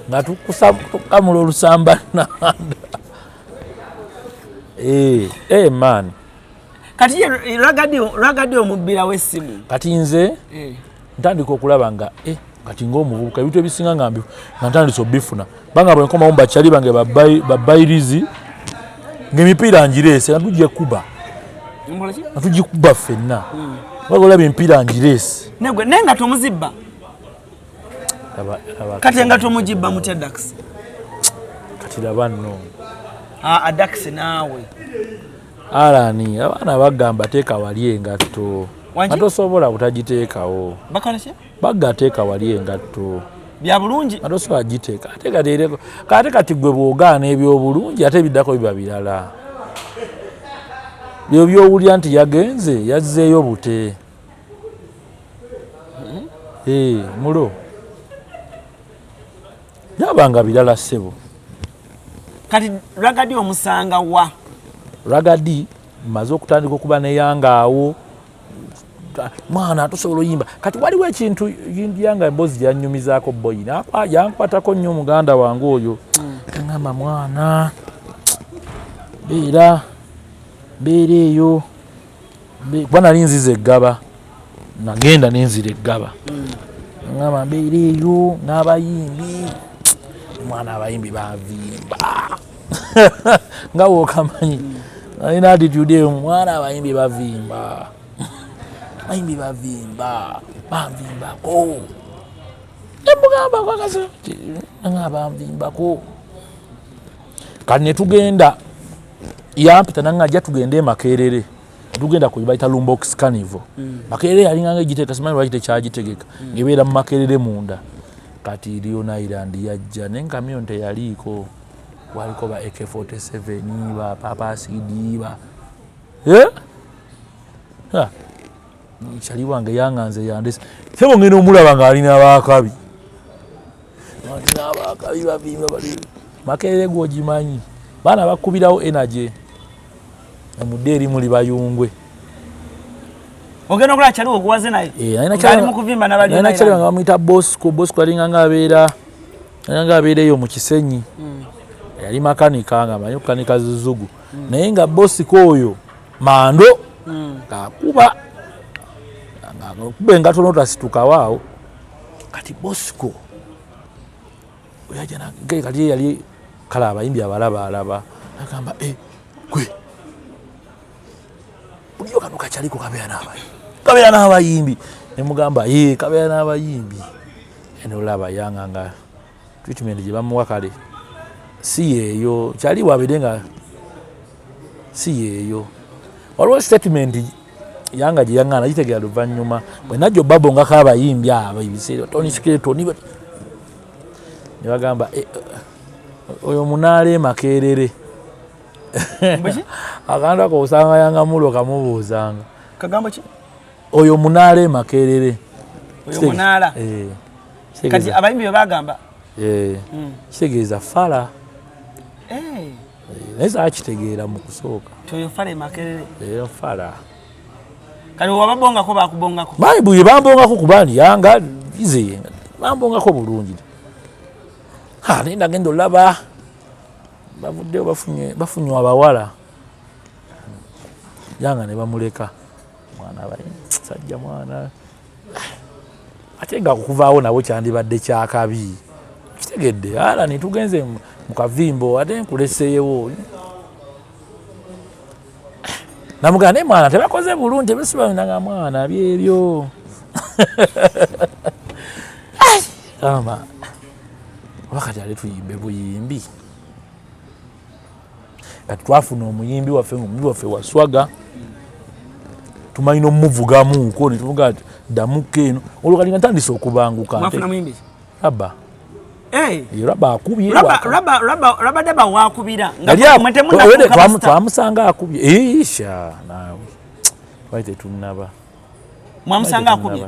Speaker 1: Nga tukamula olusamba nnanda. Man.
Speaker 2: Kati ye Ragadi omubbirawo essimu.
Speaker 1: Kati nze ntandika okulaba nga kati ng'omuvubuka ebintu ebisinga nga ntandise obifuna. Banga bwe nkomawo mu bakyali bange babayirizi ng'emipiira ngireese nga tugikuba. Nga tugikuba ffenna. Wabula olaba emipiira ngireese.
Speaker 2: Naye nga tomuzibba. Kati nga tomugibba mutya Dax?
Speaker 1: Kati laba nno.
Speaker 2: Dax naawe.
Speaker 1: Alani abaana bagamba teeka wali engatto. Nga tosobola butagiteekawo.
Speaker 2: Bakola ki?
Speaker 1: Bagga teeka wali engatto.
Speaker 2: Bya bulungi.
Speaker 1: Nga tosobola giteeka. Ate kati ereko. Ate kati gwe bw'ogaana eby'obulungi ate ebiddako biba birala. Byo by'owulira nti yagenze yazzeeyo bute. Mulo. Byabanga birala ssebo.
Speaker 2: Kati Ragadi omusanga wa?
Speaker 1: Ragadi mmaze okutandika okuba ne Yanga awo. Mwana tusobola oyimba. Kati waliwo ekintu Yanga emboozi gyannyumizaako boyi. Yankwatako nnyo muganda wange oyo. Ngamba mwana beera eyo. Kuba nali nzize eggaba. Nagenda nenzira eggaba. Ngamba mbeera eyo n'abayimbi. Mwana abayimbi bavimba. Nga bw'okamanyi. Alina attitude eyo, mwana abayimbi bavimba. Abayimbi bavimba. Banvimbako. Emugamba kwakasi nga banvimbako. Kati ne tugenda yampita nanga ajja tugende e Makerere. Tugenda ku bayita Lumbox Carnival. Makerere yalinga nga egiteeka simanyi lwaki tekyagitegeka. Ebeera mu Makerere munda. Kati Leon Island yajja naye kamyoni teyaliiko. Waliko ba AK47 ba Papa CD ba Kyali wange yanganze yandese. Sebo ngenda omulaba ng'alina abaakabi. Alina abaakabi bavimba bali. Makerere gw'ogimanyi. Baana bakubirawo energy. Omudde eri muli bayungwe.
Speaker 2: Ogenda okulaba kyali oguwaze naye. Ng'ali mu kuvimba n'abali
Speaker 1: Nalina kyali nga bamuyita Bosco. Bosco yalinga ng'abeera eyo mu Kisenyi. Yali makanika nga amanyi okukanika zuzugu. Naye nga Bosco oyo mando ng'akuba engatto n'otasitukawo awo. Kati Bosco yajja kati ye yali kale abayimbi abalaba alaba agamba gwe bulijjo kano kakyaliko kabeera n'abayimbi. Kabeera n'abayimbi. Ne mugamba ye kabeera n'abayimbi. Eno olaba Yanga nga treatment gye bamuwa kale si yeeyo kyali wabeere nga si yeeyo. Waliwo statement Yanga gye yaŋŋaana gitegeera luvannyuma bwe najja obabongako abayimbi abo ebiseera Tony Skeleton ne bagamba oyo munaala e Makerere. Akantu ako osanga Yanga mulo kamubuuzanga.
Speaker 2: Kagambo ki?
Speaker 1: Oyo munaala e Makerere.
Speaker 2: Oyo munaala. Kati abayimbi bye bagamba.
Speaker 1: Kitegeeza fala. Naye saakitegeera mu kusooka.
Speaker 2: Oyo fala e Makerere.
Speaker 1: Fala.
Speaker 2: Kati wababongako bakubongako.
Speaker 1: Bayibuli bambongako kuba ndi Yanga ize bambongako bulungi. Naye nagenda olaba bavuddeyo bafunye abawala. Yanga ne bamuleka. Mwana sajja mwana. Ate nga okuvaawo nabo kyandibadde kyakabi. Kitegedde ala ne tugenze mu kavimbo ate nkuleseewo. Namugamba naye mwana tebakoze bulungi tebesiba nanga mwana byebyo. Ama oba kati ale tuyimbe buyimbi. Kati twafuna omuyimbi waffe ng'omuyimbi waffe waswaga. Tumanyi n'omuvugamuuko ne tuvuga ddamuko eno. Olwo kati nga ntandise okubanguka.
Speaker 2: Mwafuna muyimbi ki?
Speaker 1: Abba.
Speaker 2: Eh.
Speaker 1: Raba akubye.
Speaker 2: Rabadaba wakubira.
Speaker 1: Twamusanga akubye. Isha naawe. Twali tetunnaba.
Speaker 2: Mwamusanga akubye.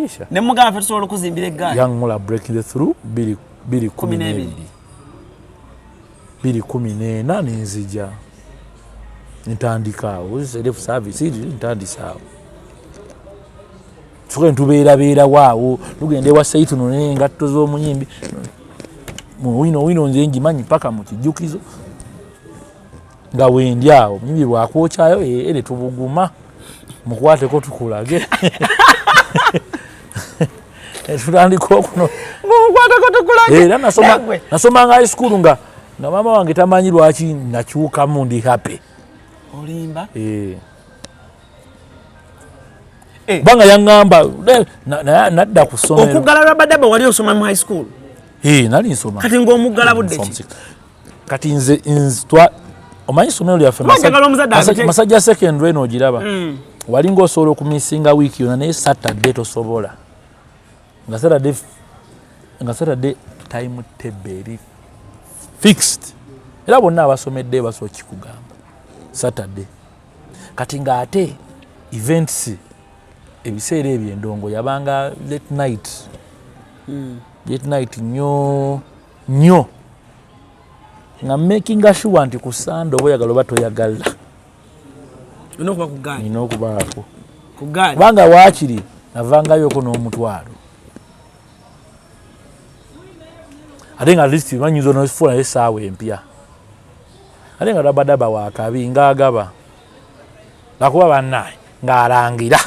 Speaker 1: Isha.
Speaker 2: Ne mugamba ffe tusobola okuzimbira eggaali.
Speaker 1: Young Muller breaking the through 2012. 2014 nenzija. Ntandika awo self service ntandisa awo. Tuke ntubeera waawo tugenda ewa Saitu none engatto z'omuyimbi wino wino nze ngimanyi paka mu kijjukizo nga wendi awo omuyimbi bwakwokyayo ere tubuguma mukwateko tukulage tutandika okuno
Speaker 2: mukwateko tukulage.
Speaker 1: Era nasomanga high school nga maama wange tamanyi lwaki nakyukamu ndi happy.
Speaker 2: Olimba?
Speaker 1: Kubanga yaŋŋamba nadda ku ssomero.
Speaker 2: Okuggala Rabadaba wali osoma mu high school?
Speaker 1: Nali nsoma.
Speaker 2: Kati ng'omuggala budde ki?
Speaker 1: Kati nze omanyi essomero lyaffe Masajja Secondary eno ogiraba. Wali ng'osobola okumisinga wiiki yonna naye Saturday tosobola. Nga Saturday time table eri fixed. Era bonna abasomedde basobola okikugamba. Saturday. Kati ng'ate events ebiseera ebyo endongo yabanga late night. Late night nnyo nnyo. Nga making sure nti ku Sunday oba oyagala oba toyagala.
Speaker 2: Olina okuba ku ggaali.
Speaker 1: Nina okubaako.
Speaker 2: Ku ggaali.
Speaker 1: Kubanga waakiri navangayoko n'omutwalo. Ate nga at least banyinza n'ofunayo essaawa empya. Ate nga Rabadaba waakabi ng'agaba. Lwakuba bannaye ng'alangira.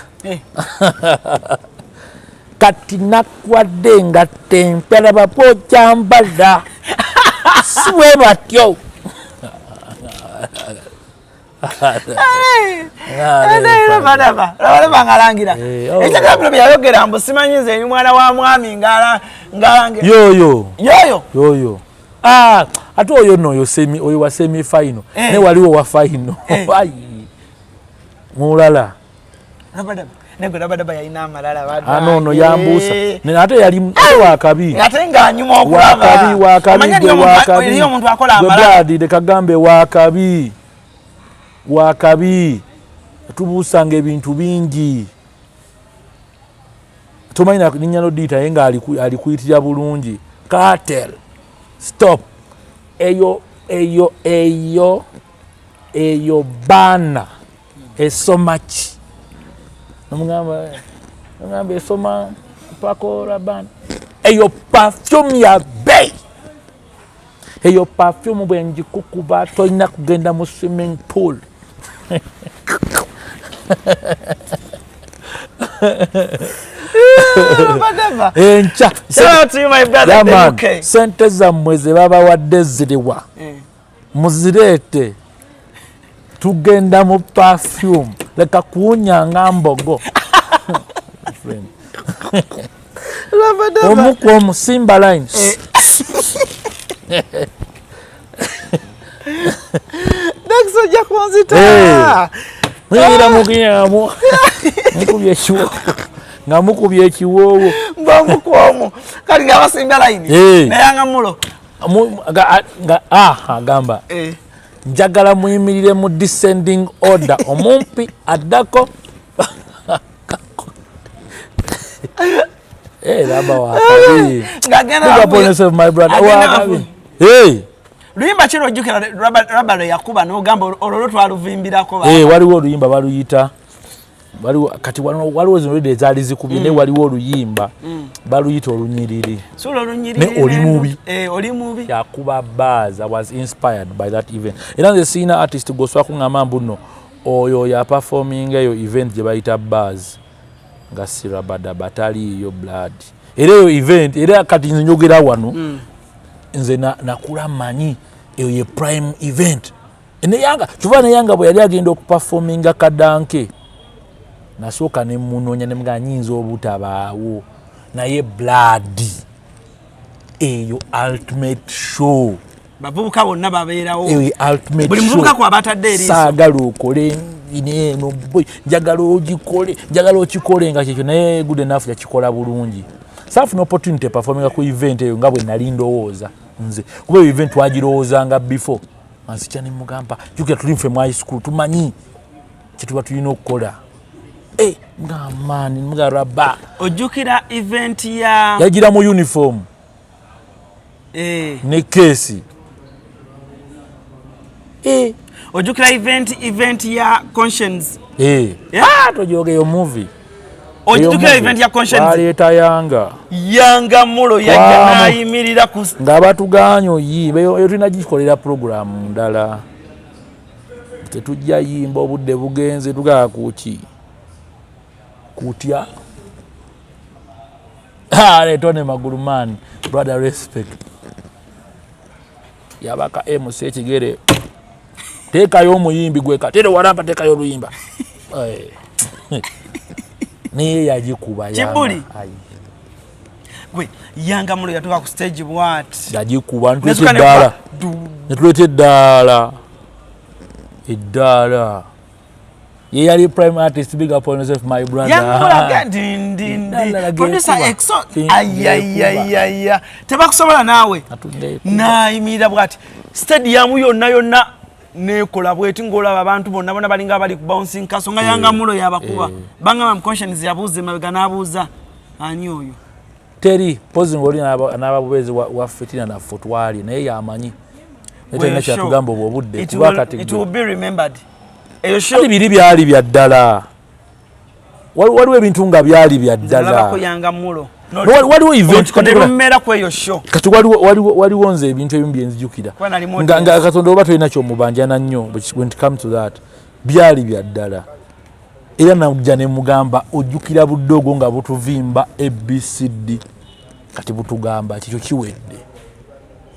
Speaker 1: Kati nakwadde engatto empya laba bw'ogyambala. Si bwe batyo.
Speaker 2: Rabadaba ng'alangira. Ekyo bino yayogera mbu simanyi nze mwana wa mwami ng'alangira.
Speaker 1: Yoyo.
Speaker 2: Yoyo.
Speaker 1: Yoyo. Ate oyo nno oyo wa semi final. Ne waliwo wa final. Mulala.
Speaker 2: Rabadaba. Nego Rabadaba yalina amalala.
Speaker 1: Ano yambuusa. Ate yali wakabi.
Speaker 2: Ate ng'anyuma okulaba.
Speaker 1: Wakabi wakabi.
Speaker 2: Eriyo omuntu akola amalala.
Speaker 1: Gwe leka gambe wakabi. Wakabi. Tubuusanga ebintu bingi. Tomanyi linnya lodiyita naye nga alikuyitira bulungi. Cartel. Stop. Eyo eyo eyo eyo baana esoma ki? Nomugamba esoma Paco Rabanne. Eyo perfume ya bbeeyi. Eyo perfume bwe ngikukuba tolina kugenda mu swimming pool. Enkya. Sente zammwe ze babawadde ziriwa. Muzireete. Tugenda mu perfume. Leka kuwunyanga mbogo. Omu ku omu Simba line.
Speaker 2: Next ojja kunzita.
Speaker 1: Muyingira mukinyamu. Mukubye ekiwoowo. Nga mukubye ekiwoowo.
Speaker 2: Mba omu ku omu. Kati nga basimba line. Naye nga mulo.
Speaker 1: Agamba. Njagala muyimirire mu descending order. Omumpi addako. Raba wakabi. Big up on yourself, my brother. Wakabi.
Speaker 2: Luyimba ki lw'ojjukira Raba lwe yakuba n'ogamba olwo lwo twaluvimbirako ba?
Speaker 1: Waliwo oluyimba baluyita. Waliwo kati waliwo zino redi ezaali zikubye naye waliwo oluyimba baluyita olunyiriri.
Speaker 2: So olunyiriri
Speaker 1: Ne oli mubi.
Speaker 2: Oli mubi.
Speaker 1: Yakuba bars. I was inspired by that event. Era nze sirina artist gw'osobola kuŋŋamba mbu nno oyo ya performing eyo event gye bayita bars nga si Rabadaba taliiyo blood. Era eyo event era kati nze njogera wano nze nakula mmanyi eyo ye prime event. Neyanga kyova neyanga bwe yali agenda okuperforminga kadanke nasooka ne munoonya ne mugamba nyinza obutabaawo naye blood eyo ultimate show.
Speaker 2: Bavubuka bonna babeerawo.
Speaker 1: Eyo ultimate
Speaker 2: Buli muvubuka kw'aba atadde eriiso.
Speaker 1: Saagala okole eno, njagala ogikole, njagala okikole nga kyekyo naye good enough yakikola bulungi. Saafuna opportunity performinga ku event eyo nga bwe nali ndowooza nze, kuba eyo event twagirowoozanga before. Ansikya ne mugamba, jjukira tuli nfe mu high school, tumanyi kyetuba tulina okukola. Eh, nga maani mga raba.
Speaker 2: Ojjukira event ya
Speaker 1: yagira mu uniform ne keesi.
Speaker 2: Eh. Ojjukira event ya Conscience?
Speaker 1: Eh.
Speaker 2: Yeah.
Speaker 1: Ah, tojoga eyo movie.
Speaker 2: Ojjukira event ya Conscience?
Speaker 1: Baleeta Yanga.
Speaker 2: Yanga Mulo yajja n'ayimirira ku
Speaker 1: nga batuganye oyimba. Eyo tulina gikolera program ndala. Tetujja yimba, obudde bugenze, tugaa kuki kutya. Tone Magulu man, brother, respect. Yabaka MC ekigere, teekayo omuyimbi gwe katere warampa, teekayo oluyimba. Eh. Naye yagikuba.
Speaker 2: Kibuli. Gwe Yanga Mulo yatuuka ku stage bwati.
Speaker 1: Yagikuba nituleeta eddaala, netuleeta eddaala, eddaala. Ye yali prime artist. Big up on yourself, my brother.
Speaker 2: Yamulaga ndindindi producer Exo, ayayayaya, tebakusobola naawe. Nayimirira bwati, stadium yonna yonna nekola bweti, ng'olaba abantu bonna bonna balinga bali ku bouncing castle nga Yanga Mulo yabakuba. Bangamba Conscience yabuuza emabega n'abuuza, "Ani oyo?"
Speaker 1: Teri pozi ngaoli n'ababubeezi wa fitina naffe twali naye yamanyi, naye talina kyatugamba obwo obudde. Kuba kati
Speaker 2: It will be remembered eyo show.
Speaker 1: Kati biri byali bya ddala. Waliwo ebintu nga byali bya ddala.
Speaker 2: Nalabako Yanga Mulo.
Speaker 1: Waliwo event
Speaker 2: Nerumera ku eyo show.
Speaker 1: Kati waliwo nze ebintu ebimu byenzijukira
Speaker 2: Kuba nali mu
Speaker 1: nga
Speaker 2: audience.
Speaker 1: Katonda oba tolina kyomubanjana nnyo. When it comes to that, byali bya ddala. Era najja ne mugamba, "Ojjukira budde ogwo nga butuvimba ABCD? Kati butugamba kikyo kiwedde."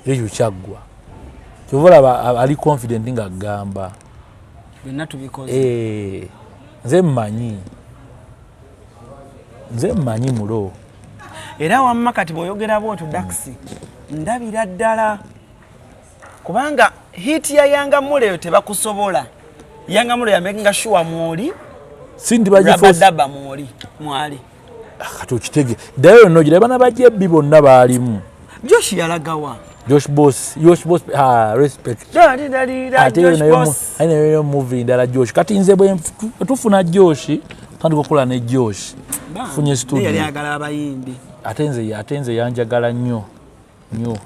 Speaker 1: Era ekyo kyaggwa. Kyova olaba ali confident nga agamba
Speaker 2: Byonna tubikoze.
Speaker 1: Eh, nze mmanyi mulo.
Speaker 2: Era wamma kati bw'oyogera bwotyo, Dax, ndabira ddala, kubanga hit ya Yanga Mulo eyo tebakusobola. Yanga Mulo yamakinga sure mwoli
Speaker 1: Sindi bagiforce.
Speaker 2: Rabadaba mwoli mwali.
Speaker 1: Kati okitege ddayo yonna ogira bana bajebbi bonna baalimu.
Speaker 2: Josh yalagawa?
Speaker 1: Josh Boss, Josh Boss, ah, respect. Ate eyo
Speaker 2: Josh
Speaker 1: nayo
Speaker 2: Boss.
Speaker 1: Ate nayo movie ndala. Josh, kati nze bwe tufuna Josh, tandika okukola ne Josh, tufunye
Speaker 2: Naye
Speaker 1: studio.
Speaker 2: Yali ayagala abayimbi.
Speaker 1: Ate nze yanjagala nnyo nnyo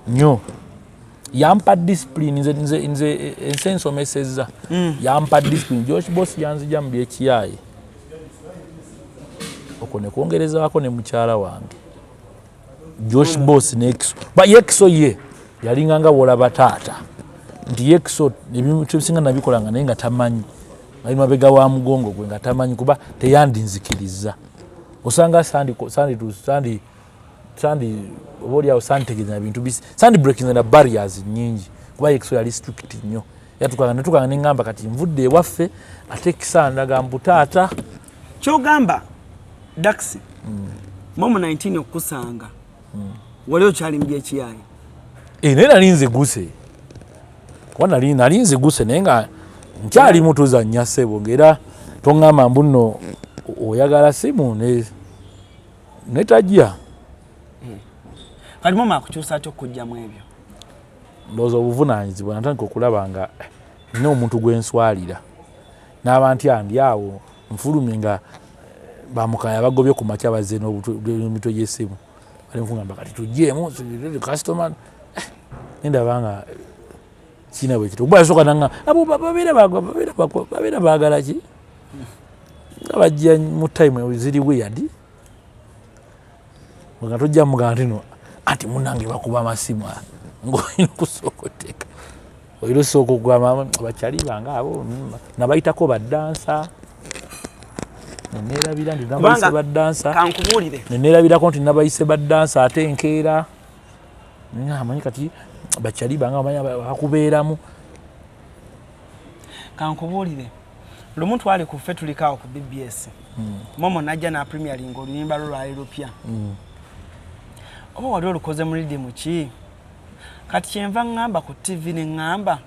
Speaker 1: nnyo, yampa discipline. Nze ensi ensomesezza, yampa discipline. Josh Boss yanzija mu byekiyaye okwo nekwongerezaako ne mukyala wange Josh Boss nekiso ba yekiso ye yalinga nga bwolaba taata nti yekiso ebintu ebisinga nabikolanga naye nga tamanyi, ali mabega wa mugongo gwe nga tamanyi, kuba teyandinzikiriza. Osanga sandi sandi sandi sandi oba oliawo sanditegeeza bintu bisi, sandi breaking na barriers nyingi, kuba yekiso yali strict nnyo. Yatukanga netukanga neŋŋamba, kati nvudde ewaffe ate kisandaga mbu taata.
Speaker 2: Kyogamba Dax, momo 19 okukusanga wali okyali mu byekiyayi?
Speaker 1: Eh, naye nali nziguse, kuba nali nziguse naye nga nkyali mutuzannya ssebo, ngaera toŋŋamba mbu nno oyagala simu ne tajja.
Speaker 2: Kati momo akukyusa atya okujjamu ebyo?
Speaker 1: Ndowooza obuvunaanyizibwa, natandika okulaba nga nina omuntu gwe nswalira n'aba ntya ndi awo nfulumye nga bamukaya bagobye ku makya, bazze n'emitwe gy'essimu, bali mukugamba kati tugyeemu kasitoma. Nendaba nga kiina bwe kiti, okuba yasooka nanga abo babeera baagala ki nga bajja mu time ziri weird, nga tojja mugamba nti no anti munange bakuba amasimu, ngaolina okusooka oteeka, olina osooka okugamba bakyali bange abo nabayitako badansa, nenerabira nti nabayise badansa.
Speaker 2: Kankubuulire.
Speaker 1: Nenerabirako nti nabayise badansa, ate enkeera amanyi kati bakyali bange amanyi bakubeeramu.
Speaker 2: Kankubuulire, lumu twali ku ffe tulikaawo ku BBS, Momo najja na premiering oluyimba lwo lwali lupya, oba wali olukoze mu riddimu ki? Kati kyenva ŋŋamba ku TV ne ŋŋamba,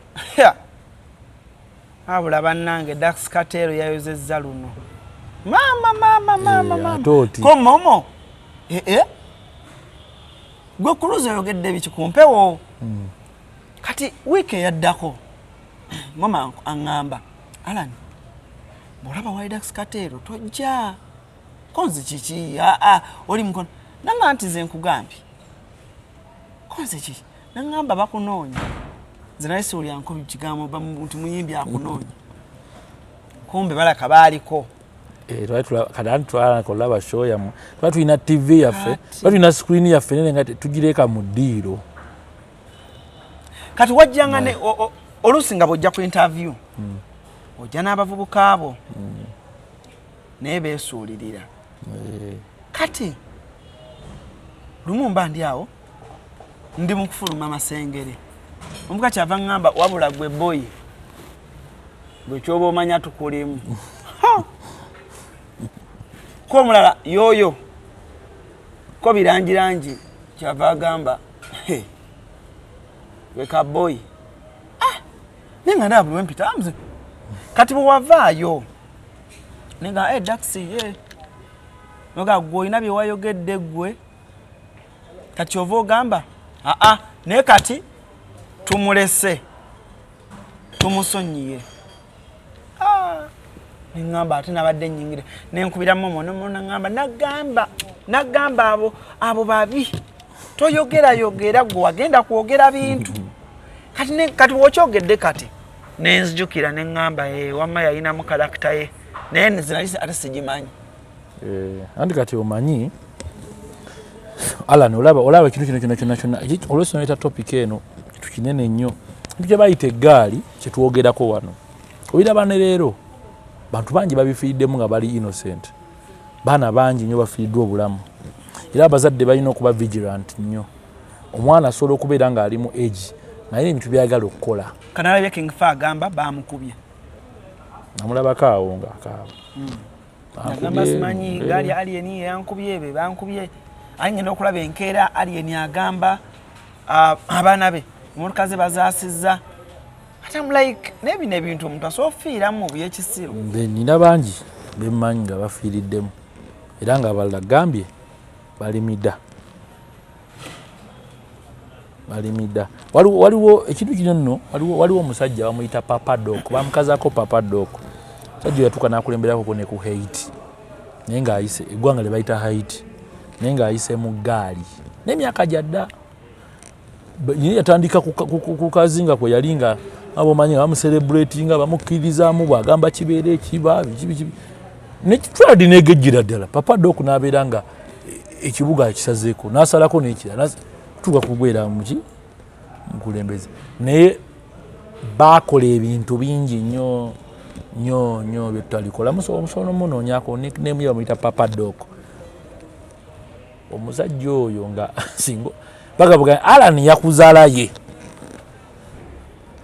Speaker 2: "Abula bannange, Dax Kartel yayozezza luno, maama maama maama."
Speaker 1: Eh,
Speaker 2: maama
Speaker 1: ate oti.
Speaker 2: Ko Momo Ee, gwe Cruz oyogedde biki ku mpewo? Kati wiiki eyaddako mama aŋŋamba, "Alan, bw'olaba Widax Kateero tojja konzi kiki?" Aa, oli mukono naŋŋamba nti nze nkugambye konzi kiki? Naŋŋamba bakunoonya. Nze naye siwulyanko kigambo nti muyimbi akunoonya, kumbe balaka baaliko.
Speaker 1: Eh, kati anti twalaka olaba show yammwe, twali tulina TV yaffe, twali tulina screen yaffe nene nga tugireka mu ddiiro.
Speaker 2: Kati wajjanga ne oluusi nga bw'ojja ku interview, ojja n'abavubuka abo, naye beesuulirira. Kati lumu mba ndi awo, ndi mu kufuluma Masengere, omuvuka kyava ŋŋamba, "Wabula gwe boyi, gwe kyoba omanya tukulimu." Ha! Ko omulala yoyo ko birangirangi kyava agamba, "He, gwe kaboyi." Ah! Naye nga ndaba buli wempita nze kati bwe wavaayo nenga, hey, Daxi ye noga gwe olina bye wayogedde gwe kati ova ogamba aa, naye kati tumulese, tumusonyiye. Ah, neŋŋamba ate nabadde nyingire nenkubira momo nomo, naŋŋamba nagamba abo babi, toyogerayogera, gwe wagenda kwogera bintu. Kati kati bw'okyogedde kati nenzijukira neŋŋamba, "Eh, wamma yayinamu character ye," naye nze ate sigimanyi.
Speaker 1: Eh, anti kati omanyi Alan, olaba ekintu kino kyonna kyonna kyonna olwesi noleta topic eno, kintu kinene nnyo, kintu kye bayita eggaali kyetwogerako wano. Obiraba ne leero bantu bangi babifiiriddemu nga bali innocent, baana bangi nnyo bafiiriddwa obulamu, era abazadde balina okuba vigilant nnyo. Omwana asobola okubeera ng'ali mu age naye ebintu byayagala okukola.
Speaker 2: Kanalabye King Fa agamba bamukubye.
Speaker 1: Namulabako awo ng'akaaba.
Speaker 2: Agamba simanyi gaali alien yankubye, be bankubye, aye ngenda okulaba enkeera alien agamba, ah, abaana be emotoka ze bazaasizza. Ate I'm like, naye bino ebintu omuntu asobola ofiiramu byekisiru.
Speaker 1: Nze nina bangi bemmanyi nga bafiiriddemu, era nga abalala gambye balimida balimida. Waliwo ekintu kino nno, waliwo omusajja bamuyita Papa Doc, bamukazaako Papa Doc. Omusajja oyo yatuuka n'akulemberako ne ku Haiti, naye ng'ayise eggwanga lye bayita Haiti, naye ng'ayise mu ggaali n'emyaka gyadda. Ye yatandika ku kazinga kwe yali nga abomanyi nga bamucelebratinga, bamukkiririzaamu, bw'agamba kibeera ekiba biki biki, nekitwaladi negejjira ddala. Papa Doc n'abeera nga ekibuga akisazeeko n'asalako n'ekirala kutuuka kubeera muki mukulembeze, naye baakola ebintu bingi nnyo nnyo nnyo byetutalikola. Musobola nomunoonyako nickname ye bamuyita Papa Doc. Omusajja oyo nga singa bagabuga Alan yakuzaala ye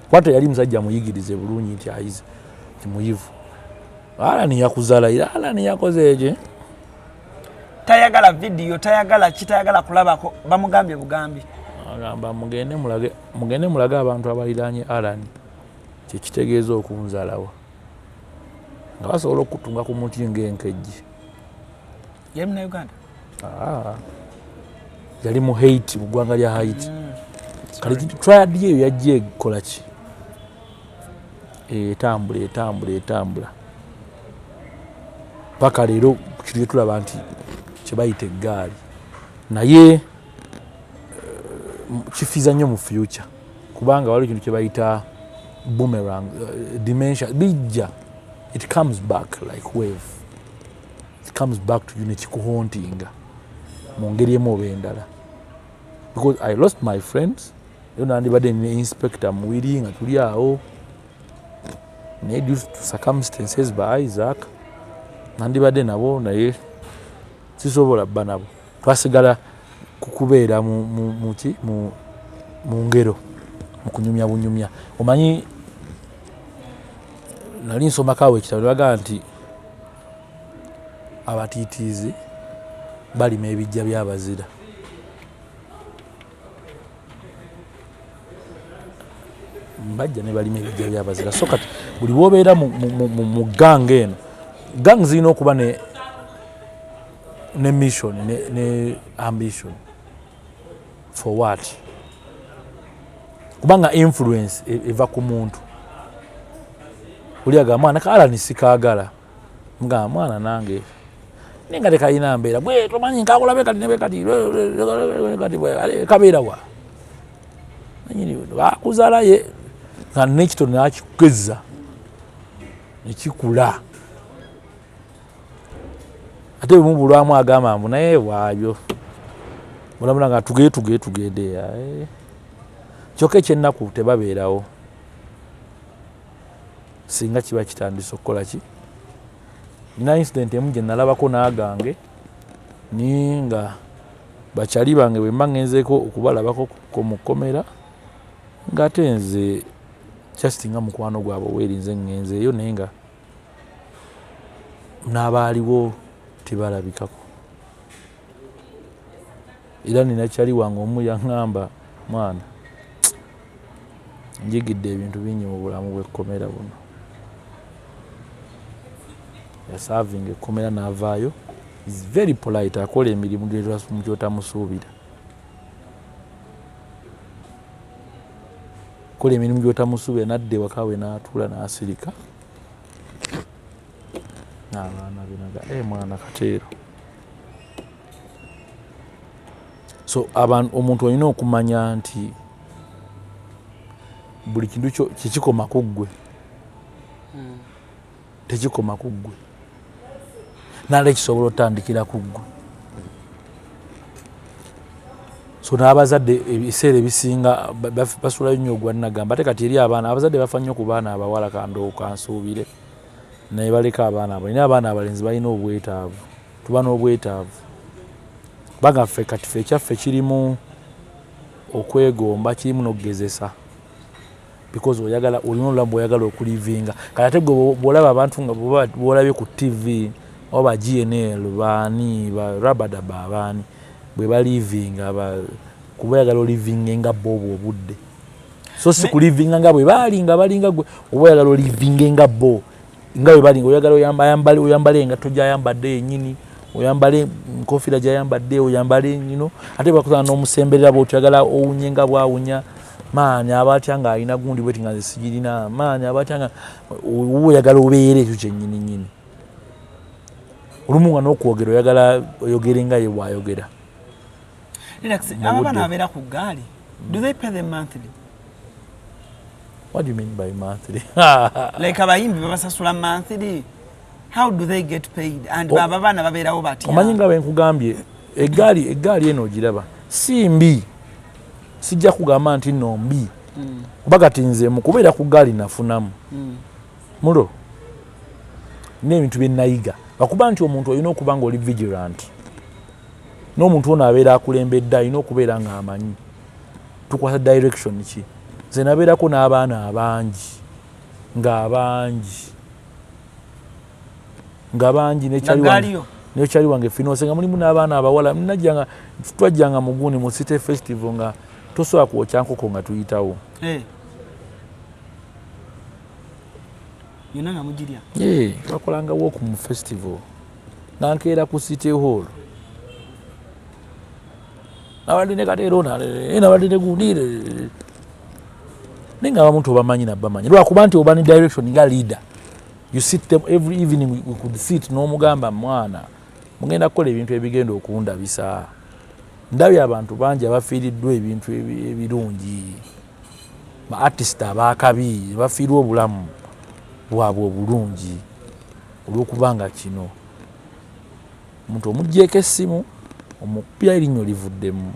Speaker 1: kwata, yali musajja muyigirize bulungi nti ayize nti muyivu. Alan yakuzaala ye, Alan yakoze ekyo.
Speaker 2: Tayagala vidiyo, tayagala ki, tayagala kulabako, bamugambye bugambi.
Speaker 1: Agamba mugende mulage abantu abaliraanye Alan kyekitegeeza okunzalawa, nga basobola okutunga ku muti ng'enkejje.
Speaker 2: Yali munauganda?
Speaker 1: Ah. Yali mu Haiti, mu ggwanga lya Haiti. Kati triad eyo yajja ekola ki? Etambula, etambula, etambula paka leero kintu kyetulaba nti kyebayita eggaali, naye kifiiza nnyo mu future, kubanga waliwo ekintu kyebayita boomerang, dementia bijja, it comes back like wave, it comes back to you nekikuhauntinga mu ngeri emu oba endala, because I lost my friends. Yo nandibadde ne Inspector Muwiri nga tuli awo, naye due to circumstances ba Isaac nandibadde nabo, naye sisobola bba nabo. Twasigala kukubeera muki mu ngero mu kunyumya bunyumya. Omanyi nali nsomako awo ekitabo, nebagamba nti abatiitiizi balima ebijja by'abazira. Bajja ne balima ebijja by'abazira. So kati buli bwobeera mu gang eno, gang zirina okuba ne Ne mission ne ambition for what? Kubanga influence eva ku muntu. Oli agamba, mwana ka Alan sikaagala. Mugamba, mwana nange naye nga tekalina mbeera. Gwe tomanyi nkakulabe kati nebe kati kati kabeera wa nanyini bakuzaala ye nga nekito nakikugeza nekikula, ate bwemubulwamu agamba mbu naye waabyo mulamula nga tugende tugende tugende. Kyokka ekyennaku tebabeerawo singa kiba kitandise okukola ki. Nina incident emu gye nalabako n'agange ni nga bakyali bange bwe mba ngenzeeko okubalabako mu kkomera, ng'ate nze just nga mukwano gwabwe weerinze ŋŋenzeeyo, naye nga n'abaaliwo tebalabikako. Era nina kyali wange omu yaŋŋamba, mwana, njigidde ebintu bingi mu bulamu bw'ekkomera buno. Yaservinga ekkomera n'avaayo, is very polite, akola emirimu gyotamusuubira, kola emirimu gyotamusuubira, nadda ewaka we n'atuula n'asirika n'abaana be naga e mwana Kateero. So abantu, omuntu olina okumanya nti buli kintu kyo kikikoma ku ggwe, tekikoma ku ggwe, nala kisobola otandikira ku ggwe. So n'abazadde ebiseera ebisinga basulayo nnyo ogwa nagamba. Ate kati eri abaana, abazadde bafa nnyo ku baana abawala, kandoowo kansuubire, naye baleka abaana abo. Nina abaana abalenzi balina obwetaavu, tuba n'obwetaavu kubanga ffe kati ffe ekyaffe kirimu okwegomba, kirimu n'okugezesa, because oyagala, olina obulamu bw'oyagala okulivinga. Kati ate gwe bw'olaba abantu nga bw'olabye ku TV oba ba GNL baani, ba Rabadaba abaani bwe balivinga, kuba oyagala olivinge nga bo obwo obudde, so si kulivinga nga bwe baali nga balinga gwe. Oba oyagala olivinge nga bo nga bwe balinga, oyagala oyambale engatto gyayambadde yennyini, oyambale enkofiira gyayambadde, oyambale nyino. Ate bwakuzana n'omusemberera bwoti, oyagala owunye nga bwawunya. Maani aba atya nga alina gundi bweti nga nze sigirina? Maani aba atya nga oba oyagala obeere ekyo kyennyini nyini? Olumu nga n'okwogera oyagala oyogere nga ye bwayogera.
Speaker 2: Relax, aba baana babeera ku ggaali, do they pay them monthly?
Speaker 1: What do you mean by monthly?
Speaker 2: Like abayimbi babasasula monthly? How do they get paid? And baba baana babeerawo batya?
Speaker 1: Omanyi nga bwenkugambye, eggaali eno ogiraba si mbi, sijja kugamba nti nno mbi, kuba kati nze mu kubeera ku ggaali nafunamu mulo n'ebintu bye nayiga, lwakuba nti omuntu olina okuba nga oli vigilant n'omuntu ono abeera akulembedde, alina okubeera ng'amanyi tukwata direction ki. Nze nabeerako n'abaana abangi, ng'abangi nga bangi, nekyali wange Finose, nga mulimu n'abaana abawala. Najjanga, twajjanga mugundi mu city festival, nga tosobola kwokya nkoko nga tuyitawo.
Speaker 2: Yonna nga mugirya?
Speaker 1: Twakolanga walk mu festival nga nkeera ku city hall, nabadde ne Kateero, nabadde ne gundi, naye nga abamu tobamanyi nabamanyi, lwakuba nti oba ne direction nga leader. You sit them every evening, we could sit n'omugamba, mwana, mugenda kukola ebintu ebigenda okundabisa. Ndabye abantu bangi abafiiriddwa ebintu ebirungi, ba artist abakabi bafiirwa obulamu bwabwe obulungi olw'okubanga kino omuntu omugjeeko essimu, omukubira erinnyo livuddemu,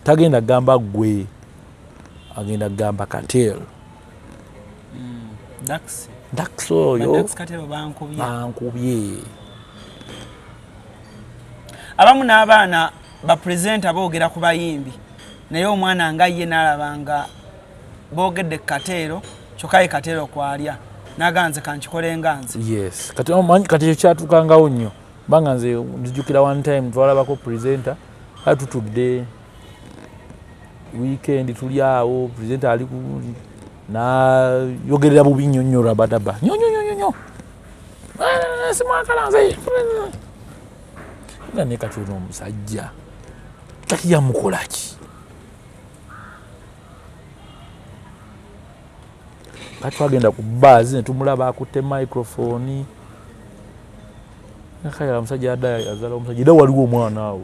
Speaker 1: tagenda kugamba gwe, agenda kugamba Katel.
Speaker 2: Dax.
Speaker 1: Dax oyo.
Speaker 2: Dax Katero bankubye.
Speaker 1: Bankubye.
Speaker 2: Abamu n'abaana bapresenta boogera ku bayimbi, naye omwana nga ye n'alaba nga boogedde ku Kateero, kyokka ye Kateero kwalya, n'agamba nze kankikole nga nze.
Speaker 1: Yes, kati omanyi kati ekyo kyatukangawo nnyo, kubanga nze nzijukira one time twalabako presenter kale tutudde weekend, tuli awo, presenter ali ku nayogerera bubi nnyo nnyo Rabadaba, nnyo nnyo nnyo nnyo, simwakala nze. Nga ne kati ono omusajja kati yamukolaki? Kati twagenda ku baazi ne tumulaba akutte microphone. Nakayala omusajja adda azala omusajja era waliwo omwana awo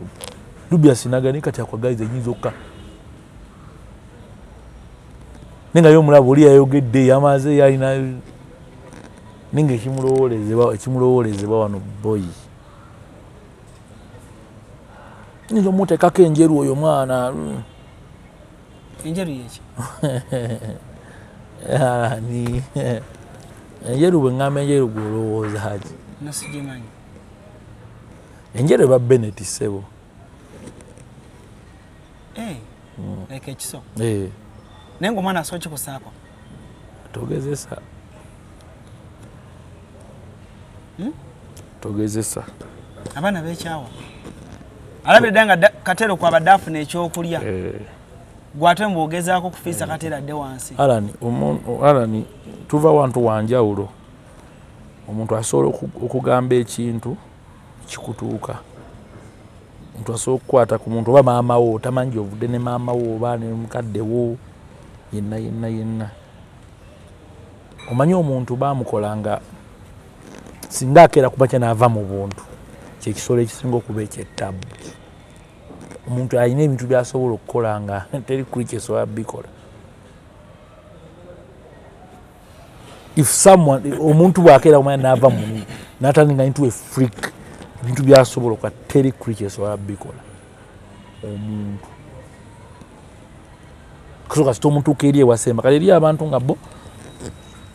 Speaker 1: Dubious nagani kati akwagaliza enyinza okka naye nga ye omulaba oli yayogedde yamaze yalina naye nga ekimulowoolezebwa wano boyi nyinza omuteekako enjeru oyo mwana.
Speaker 2: Enjeru yeki?
Speaker 1: Ni enjeru bwe ŋŋamba enjeru gw'olowooza ki?
Speaker 2: Nasigimanyi.
Speaker 1: Enjeru eba Bennett ssebo.
Speaker 2: Eh, like ekiso. Naye ng'omwana asobola kikusaako?
Speaker 1: Togezesa. Togezesa.
Speaker 2: Abaana beekyawa. Alabira ddala nga Katero kwabadde afuna ekyokulya. Gwate mbwogezaako kufiisa Katero adde wansi.
Speaker 1: Alan, Alan, tuva wantu wanjawulo. Omuntu asobola okugamba ekintu kikutuuka. Omuntu asobola okukwata ku muntu oba maama wo, tamanyi gy'ovudde ne maama wo oba ne mukadde wo, yenna yenna yenna. Omanyi omuntu baamukola nga singa akeera ku makya n'ava mu buntu, kyekisolo ekisinga okuba eky'ettabbu. Omuntu alina ebintu by'asobola okukola nga teri creature esobola bikola. If someone, omuntu bw'akeera ku makya n'ava mu n'atandika into a freak, ebintu by'asobola okukola teri creature esobola bikola. Omuntu kasooka kasita omutuuka eri ewasemba kale eri abantu nga bo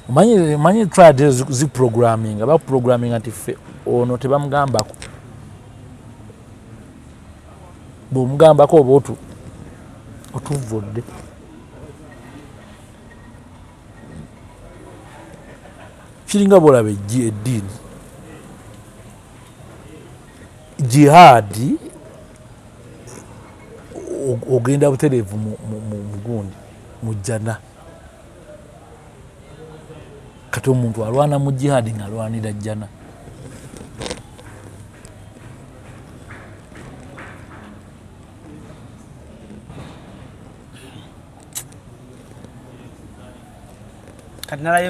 Speaker 1: omanyi triad ziprogramminga, baprogramminga nti ffe ono tebamugambako, bw'omugambako oba otuvudde. Kiringa bw'olaba eddiini jihaadi ogenda butereevu mu gundi mu jjana. Kati omuntu alwana mu jihaadi ng'alwanira jjana.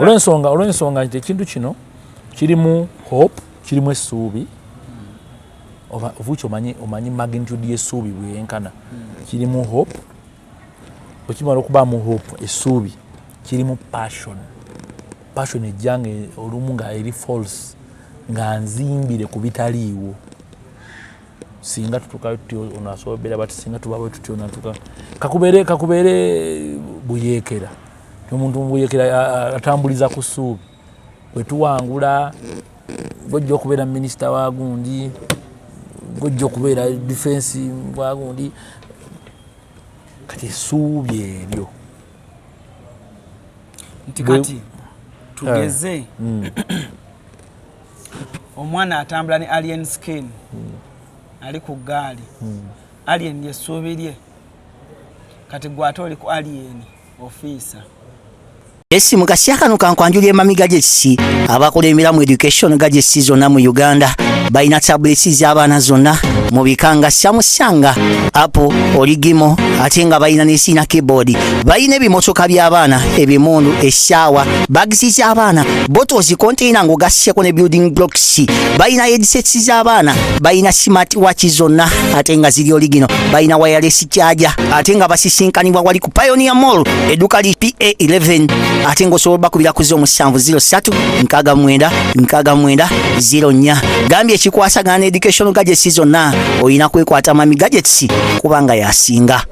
Speaker 1: Olw'ensonga nti ekintu kino kirimu hope, kirimu essuubi, oba omanyi magnitude y'essuubi bweyenkana. Kirimu hope, bwekimala okubaamu hope, essuubi, kirimu passion. Passion ejja nga olumu nga eri false, nga nzimbire ku bitaliiwo. Singa tutuukayo tutyo ono asobola obeera bati, singa tubawo tutyo ono atuuka. Kakubeere buyeekera. Omuntu mu buyeekera atambuliza ku ssuubi. Bwe tuwangula, gojja okubeera minisita wa gundi, gojja okubeera defense wa gundi. Kati essuubi eryo.
Speaker 2: Nti kati tugeze omwana atambula ne alien skin, ali ku ggaali, alien lyessuubi lye. Kati gwe ate oli ku alien ofiisa.
Speaker 3: Esi mu kaseera kano kankwanjulira Mami Gadgets abakulembera mu education gadgets zonna mu Uganda. Balina tablets z'abaana zonna mu bika nga Samsung, Apple, Origimo, ate nga balina ne Sina keyboard. Balina ebimotoka by'abaana, ebimundu, essaawa, bags z'abaana, bottles, container ng'ogasseko ne building blocks. Balina headsets z'abaana, balina smart watch zonna ate nga ziri original. Balina wireless charger ate nga basisinkanibwa wali ku Pioneer Mall, edduka li PA11, ate ng'osobola bakubira ku 07 03 69 69 04. Gambye ekikwasagana ne education gadgets zonna olina kwekwata Mami Gadgets kubanga yasinga.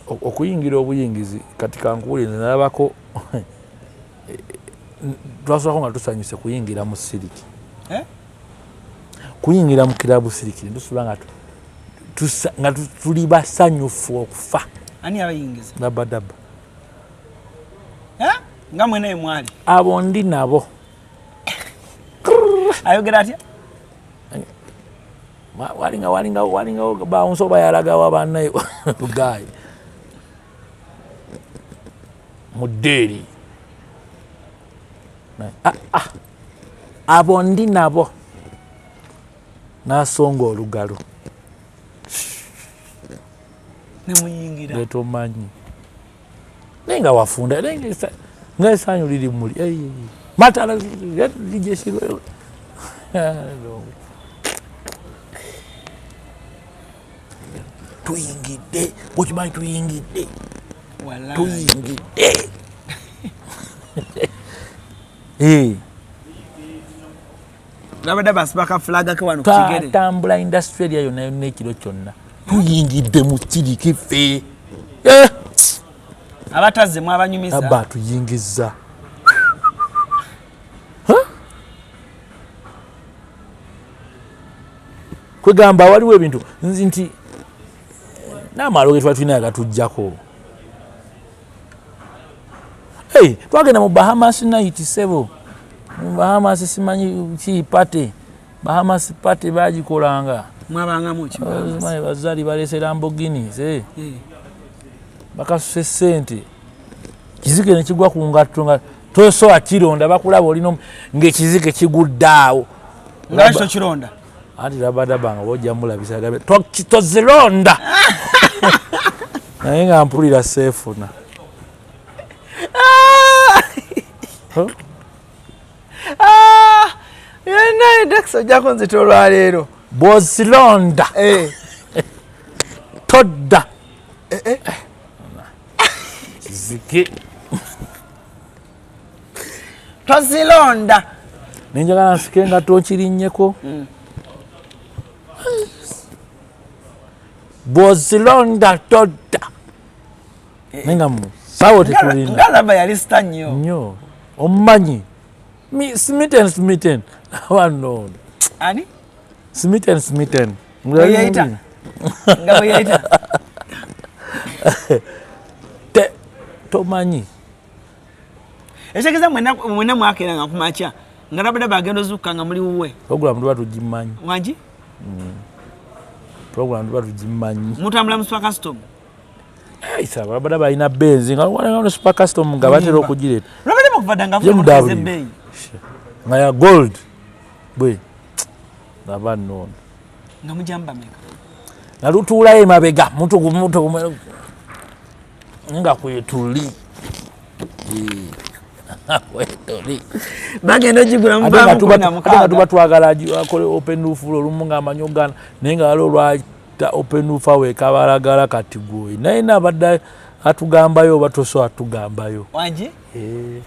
Speaker 1: Okuyingira obuyingizi kati kankuwulire, nalabako twasookako nga tusanyuse kuyingira mu siriki. Kuyingira mu kirabu siriki tusula nga tuli basanyufu okufa.
Speaker 2: Ani abayingiza?
Speaker 1: Dabadaba.
Speaker 2: Nga mwene mwali.
Speaker 1: Abo ndi nabo.
Speaker 2: Ayogera atya?
Speaker 1: Walinga bounce oba yalagawo bannaye guy. Muddeeri. Abo ndi nabo. N'asonga olugalo.
Speaker 2: Nemuyingira.
Speaker 1: Gwe tomanyi. Naye nga wafunda, naye nga essanyu liri muli. Ei, matala lijesirwe. Tuyingidde, okimanyi tuyingidde.
Speaker 2: Wallahi.
Speaker 1: Tuyingidde. Eh.
Speaker 2: Nabadde basibaka flag ke wano ku kigere.
Speaker 1: Twatambula industry area yonna yonna ekiro kyonna, tuyingidde mu kiriki ffe. Eh!
Speaker 2: Abatazze mwabanyumiza.
Speaker 1: Abba atuyingiza. Huh? Kwegamba waliwo ebintu nzi nti n'amaalo ge tuba tulina agatujjako. Hey, twagenda mu Bahamas night, sebo, mu Bahamas simanyi ki party, Bahamas party bagikolanga.
Speaker 2: Mwabangamu ki?
Speaker 1: Simanyi bazaali balese Lamborghinis, eh. Bakasuse sente, kizike nekigwa ku ngatto nga tosobola kironda, bakulaba olina ng'ekizike kigudde awo.
Speaker 2: Nga lwaki tokironda?
Speaker 1: Anti rabadaba nga bojja mulabisa gabe tozironda, naye nga mpulira seefuna. Huh?
Speaker 2: Yenna Dax ojja kunzita olwaleero.
Speaker 1: Bw'ozironda todda kizike.
Speaker 2: Tozironda.
Speaker 1: Nenjagala nsike engatto nkirinnyeko. Bw'ozironda todda, naye nga musawo tetulina.
Speaker 2: Nga laba yali star nnyo.
Speaker 1: Nnyo, omumanyi smitten, smitten wano.
Speaker 2: Ani?
Speaker 1: Smitten, smitten.
Speaker 2: Bwe yeyita? Nga bwe yeyita?
Speaker 1: Te tomanyi.
Speaker 2: Ekitegeeza mwenna mwakeeranga ku makya nga rabadaba agenda ozuukuka nga muli wuwe.
Speaker 1: Program tuba tugimanyi.
Speaker 2: Wangi?
Speaker 1: Program tuba tugimanyi.
Speaker 2: Mutambula mu Super Custom?
Speaker 1: Rabada balina benzi nga waliwo Super Custom nga batera okugireeta.
Speaker 2: Rabadaba okuva dda nga avuga
Speaker 1: BMW.
Speaker 2: motoka ez'ebbeeyi.
Speaker 1: Nga ya gold bwe aba nnono.
Speaker 2: Nga mujjamu bameka?
Speaker 1: Nga lutuulayo emabega mutu mutu nga kwetuli kwetuli.
Speaker 2: Bagenda ogigula
Speaker 1: Ate nga
Speaker 2: muvaamu
Speaker 1: tuba
Speaker 2: kumi na
Speaker 1: ate nga
Speaker 2: mukaaga.
Speaker 1: tuba twagala akole open roof olumu ng'amanyi ogana, naye nga waliwo lwata open roof awo ekabalagala. Kati gwe naye naabadde atugambayo oba tosobola atugambayo.
Speaker 2: Wangi?
Speaker 1: Eh.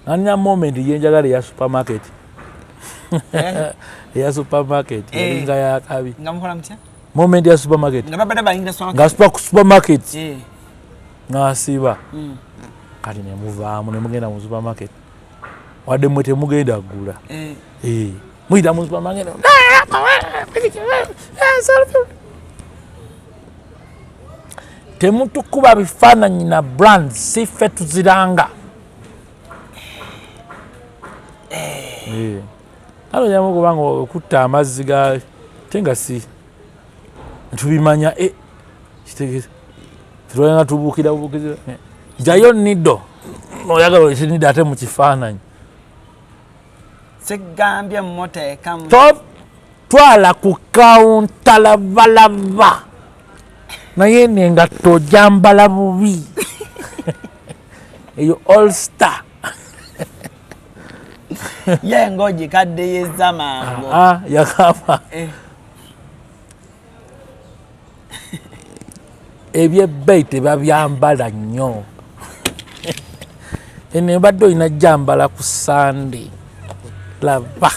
Speaker 1: Nalina moment gyenjagala eya supermarket. Eya supermarket eringa yakabi.
Speaker 2: Nga mukola mutya?
Speaker 1: Moment ya supermarket.
Speaker 2: Nga babadde bayingira supermarket?
Speaker 1: Nga super ku supermarket. Ng'asiba. Kati nemuvaamu nemugenda mu supermarket, wadde mmwe temugenda gula. Eh, muyita mu supermarket, temutukuba bifaananyi na brand, si ffe tuziranga. Eh. Ate kubanga okutta amazzi ga te nga si tubimanya, eh, kitegeeza tetwalina tubuukira bubuukizi jayo nido oyagala olete nido ate mu kifaananyi.
Speaker 2: Segambye muteekamu.
Speaker 1: Twala ku kawunta, labalaba, naye nengatto ojambala bubi, eyo All Star.
Speaker 2: Ye ng'ogikaddeyeza mangu.
Speaker 1: Ah, yagamba ebyebbeeyi tebabyambala nnyo, eno ebadde olina jambala ku Sande, laba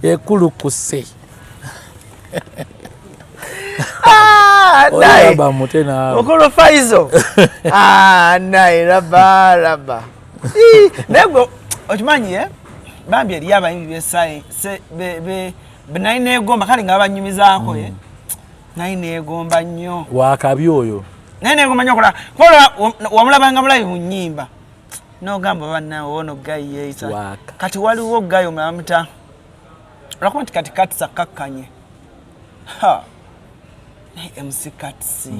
Speaker 1: ekulukuse.
Speaker 2: Ah, naye.
Speaker 1: Olaba mute naawe.
Speaker 2: Mukulu Faizo. Ah, naye laba laba. Ii, naye gwe okimanyi, eh? Bambi eriyo abayimbi besayi naye neegomba, kale nga babanyumizaako, eh? Naye neegomba nnyo.
Speaker 1: Wakabi oyo.
Speaker 2: Naye neegomba nnyo okola kola wamulabanga bulabi mu nnyimba n'ogamba bannawe ono guy yeeyisa.
Speaker 1: Waka.
Speaker 2: Kati waliwo guy omulala muta lwakuba nti kati Katisa kakkanye. Ha, naye MC Katisi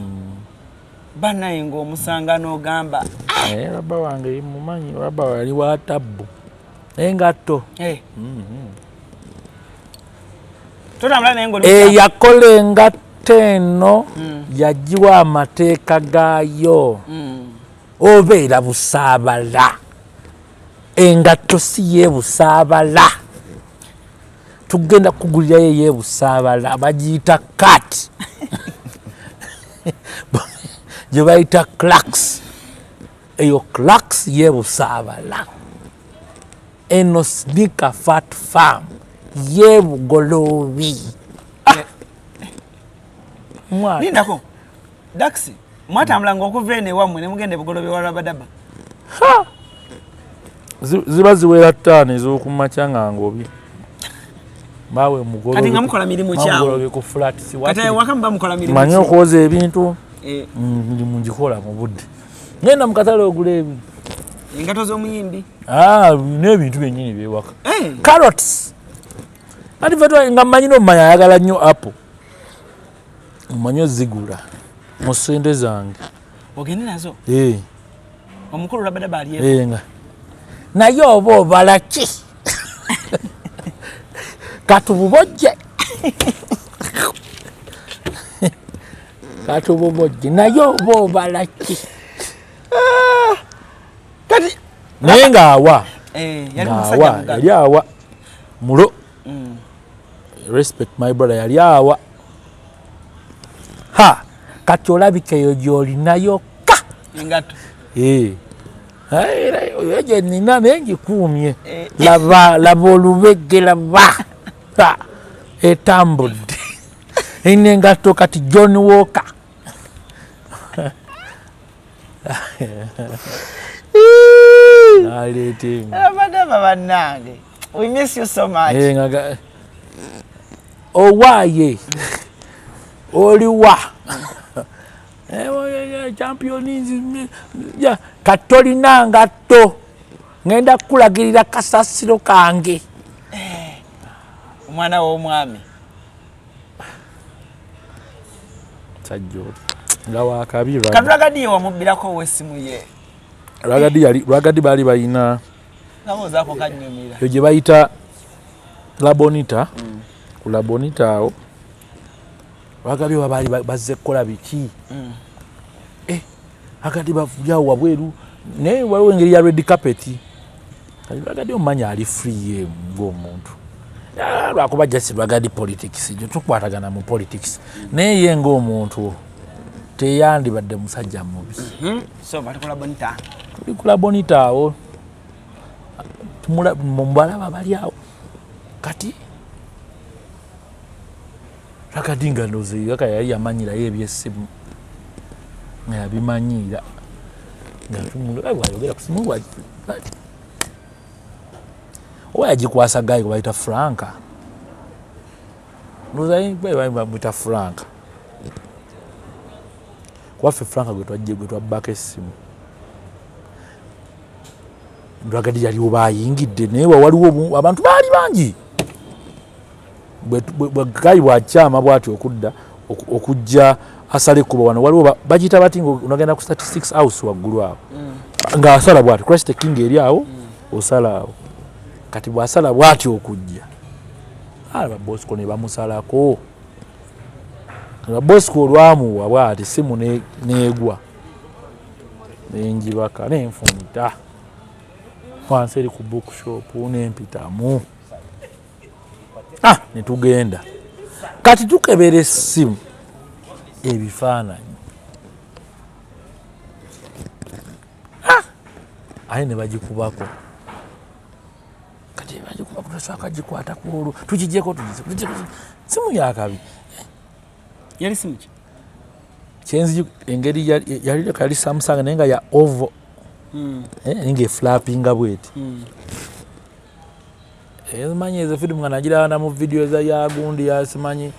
Speaker 2: banaye ng'omusanga n'ogamba.
Speaker 1: Naye raba wange mumanyi, raba yali wa tabbu naye ngatto.
Speaker 2: Eh, Totambula naye ng'oli
Speaker 1: Eyakola engatto eno yagiwa amateeka gaayo. Obeera Busaabala, engatto si yebusaabala. Tugenda kugulirayo eyebusaabala, bagiyita cat, gye bayita Clarks. Eyo Clarks yebusaabala, eno sneaker Fat Farm yebugoloobi. Mwana.
Speaker 2: Lindako, Dax, mwatambulanga okuva eno ewammwe ne mugenda ebugolobe wa Rabadaba?
Speaker 1: Ziba ziwera 5 ez'okumakya nga ngobye maawe.
Speaker 2: Kati nga mukola mirimu kyawo?
Speaker 1: Mugolobe ku flats.
Speaker 2: Kati ewaka muba mukola mirimu
Speaker 1: Manyi
Speaker 2: ki?
Speaker 1: okwoza ebintu.
Speaker 2: Eh,
Speaker 1: Mirimu ngikola mu budde, ngenda mu katale ogula ebintu.
Speaker 2: Engato z'omuyimbi.
Speaker 1: Ah, n'ebintu byennyini byewaka.
Speaker 2: Eh,
Speaker 1: Carrots ati fe nga mmanyi n'omumanya ayagala nnyo apple, omanyi ozigula mu ssente zange.
Speaker 2: Ogende nazo?
Speaker 1: Eh,
Speaker 2: Omukulu Rabadaba ali eyo?
Speaker 1: Eh, nga naye oba obala ki? Katububojje, katububojje, naye oba obala ki?
Speaker 2: Kati
Speaker 1: Naye ng'awa.
Speaker 2: Eh, yali musajja
Speaker 1: Ng'awa.
Speaker 2: mugabi.
Speaker 1: Yali awa mulo. Respect my brother, yali awa. Ha, kati olabika eyo gy'olinayo ka
Speaker 2: Engatto.
Speaker 1: Eh. Aye, era eyo gye nina naye ngikuumye.
Speaker 2: Eh.
Speaker 1: Laba, laba olubege, laba. Ha, etambudde ina engatto kati John Walker. Naleeta emu.
Speaker 2: Rabadaba bannange, we miss you so much.
Speaker 1: Eh, owaaye oliwa? Eh, champions ya, kati tolina ngatto, ngenda kukulagirira kasasiro kange.
Speaker 2: Omwana w'omwami.
Speaker 1: Sajja oli nga wakabi.
Speaker 2: Kati Ragadi ye wamubbirako ow'essimu ye?
Speaker 1: Ragadi yali, Ragadi baali balina
Speaker 2: Kabuuzaako kanyumira.
Speaker 1: Eyo gye bayita Labonita, ku Labonita awo Ragadi oba baali bazze kukola biki? Eh, Ragadi bavulyawo wabweru, naye waliwo engeri ya red carpet. Kati Ragadi omumanya ali free ye ng'omuntu. Ah, lwakuba just Ragadi politics gyo tukwatagana mu politics, naye ye ng'omuntu teyandibadde musajja mubi.
Speaker 2: So bali ku Labonita.
Speaker 1: Tuli ku Labonita awo, mubalaba bali awo. Kati Ragadi nga ndowooza yaka yali yamanyirayo ebyessimu, nga yabimanyiira, nga bwayogera ku simu oba yagikwasa guy gwe bayita Franka, ndowooza bamwita Franka, kuba ffe Franka gwe twajje gwe twabbako essimu. Ragadi yali oba ayingidde, naye waliwo abantu baali bangi. Bwe guy bwakyama bwati okudda okujja asala ekkubo wano, waliwo bagiyita bati nga onagenda ku Statistics House waggulu awo, ng'asala bwati, Christ King eri awo, osala awo. Kati bw'asala bwati okujja, alaba Bosco ne bamusalako. Bosco olwamuwa bwati simu neegwa, nenjibaka, nenfumita wansi eri ku bookshop, nempitamu. Ah, netugenda kati tukebera essimu, ebifaananyi. Ah! Aye ne bagikubako. Kati bagikubako, tosooka gikwata ku olwo, tugigyeko, tugijeko simu yakabi.
Speaker 2: Yali simu ki?
Speaker 1: Kyenzi engeri yali leka yali Samsung, naye nga ya oval. Eh, nga eflapinga bweti. Manyi ezo firimu nga nagiraba na mu video za ya gundi yasimanyi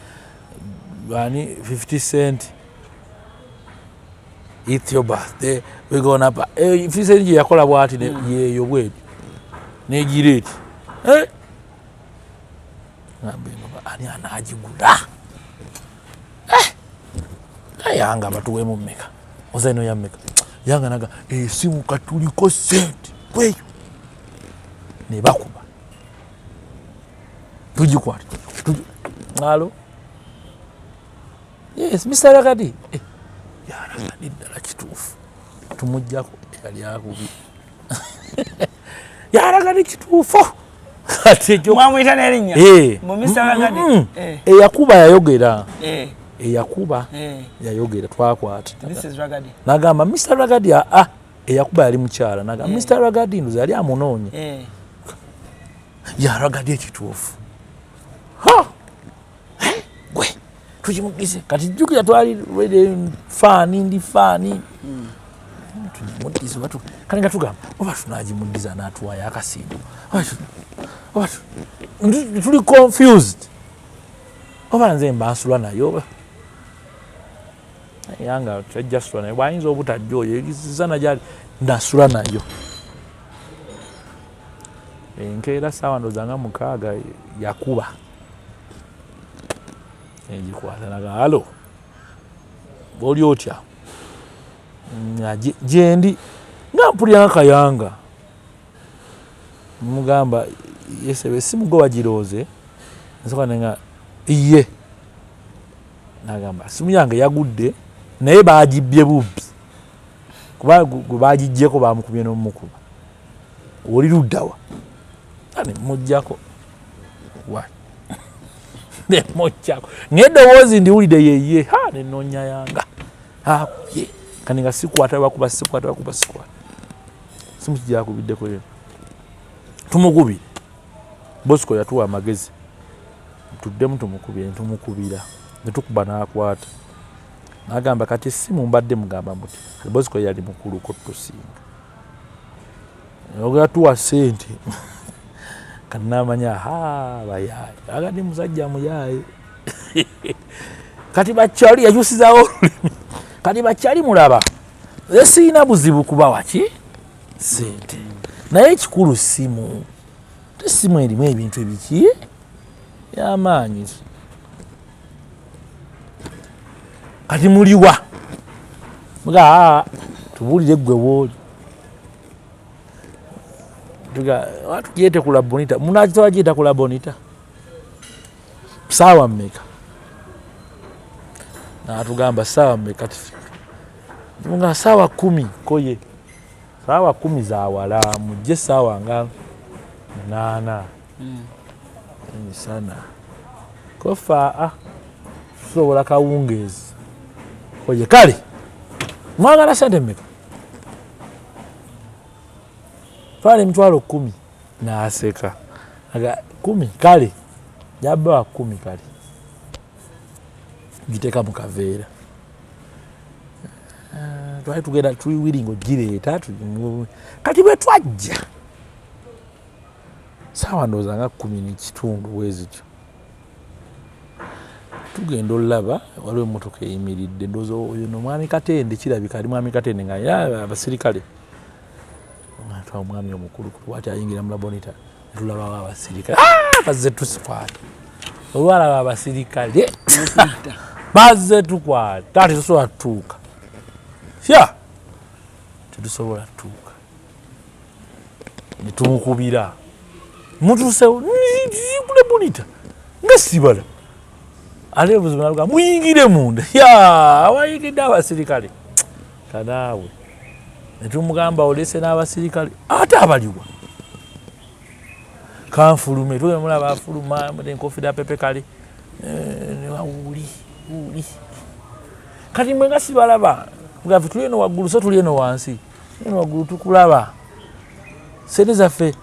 Speaker 1: ani, 50 Cent, "It's your birthday, we gonna pa." Eh, 50 Cent gye yakola bwati yeeyo bweti negira eti. Eh, ngambe eno ani anagigula? Eh, yanga batuwemu mmeka? Oza eno ya mmeka? Yanga naga esimu katuliko sente kweyo, ne bakuba, tugikwata. Hello, yes, Mr Ragadi. Eh, ya Ragadi ddala kituufu, tumuggyako eyali akubi ya Ragadi kituufu. Kati ekyo
Speaker 2: Mwamuyita n'erinnya?
Speaker 1: Eh.
Speaker 2: Mu Mr Ragadi? Eh.
Speaker 1: Eyakuba yayogera. Eyakuba yayogera, twakwata.
Speaker 2: This is Ragadi.
Speaker 1: Nagamba Mr Ragadi. Aa, eyakuba yali mukyala, nagamba Mr Ragadi, ndoza yali amunoonya. Ya Ragadi ekituufu. Ha! Eh, gwe tukimugize. Kati jjukira twali ready, fan ndi fan, tugimuddize oba kale nga tugamba oba tunagimuddiza n'atuwayo akasiimo oba tuli confused, oba nze mba nsula nayo, oba yanga tajja sula nayo, bwayinza obutajja oyo sana gyali nasula nayo. Enkeera saawa ndowooza nga 6 yakuba, egikwata naga, "Hello, oli otya?" Gyendi nga mpulira nga kayanga mugamba yesebe esimu gwe wagirooze nsoka nenga iye, nagamba simu yange yagudde naye bagibbye bubbi, kuba gwe bagiggyeko bamukubye n'omukuba. Oli luddawa? Ane mujjako wa nemujjako ng'eddoboozi ndiwulidde yeye, ha, nenoonya yanga akubye kani nga sikwata, bakuba sikwata, bakuba sikwata, simu kijakubiddeko yo tumukubire. Bosco yatuwa amagezi tuddemu tumukubire, netumukubira, netukuba n'akwata, nagamba kati essimu mbadde mugamba muti Bosco yali mukuluko tusinga ogatuwa sente. Kati namanya ha bayaye akati musajja muyaye. Kati bakyali yakyusizaawo olulimi, kati bakyali mulaba nze siina buzibu kubawa ki sente, naye ekikulu simu, te simu erimu ebintu ebiki yamaanyi. Kati muliwa? Muga aa tubuulire gwe wooli. Tuga tugiyete ku Labonita, munakitwagiyita ku Labonita saawa mmeka? Natugamba saawa mmeka? Nga saawa 10 koye, saawa 10 zawala, mujje saawa nga 8 emisana. Kofa a tusobola kawungeezi koye. Kale mwagala sente mmeka? Twala 100,000. Naseka aga 10, kale jabawa 10, kale giteeka mu kaveera. Eh, twali tugenda tuli willing ogireeta. Kati bwe twajja saawa ndowooza nga 10:15 bwe zityo, tugenda olaba waliwo emmotoka eyimiridde, ndowooza oyo no mwami Katende, kirabika ali mwami Katende nga alina abasirikale. Twa omwami omukulu lwati ayingira mu Labonita, netulabawo abasirikale. Ah, bazze tusikwata. Olwalaba abasirikale bazze tukwata, tetusobola tutuuka sya, tetusobola tutuuka. Netumukubira, mutuusewo ku Labonita nga sibala ate obuzibu naluga muyingire munda ya awayingidde abasirikale kanaawe. Netumugamba olese n'abasirikale ate abaliwa kanfulume. Tugenda mulaba afuluma enkofira pepe kale wuli wuli. Kati mwe nga sibalaba gafe, tuli eno waggulu, so tuli eno wansi, eno waggulu tukulaba. Sente zaffe,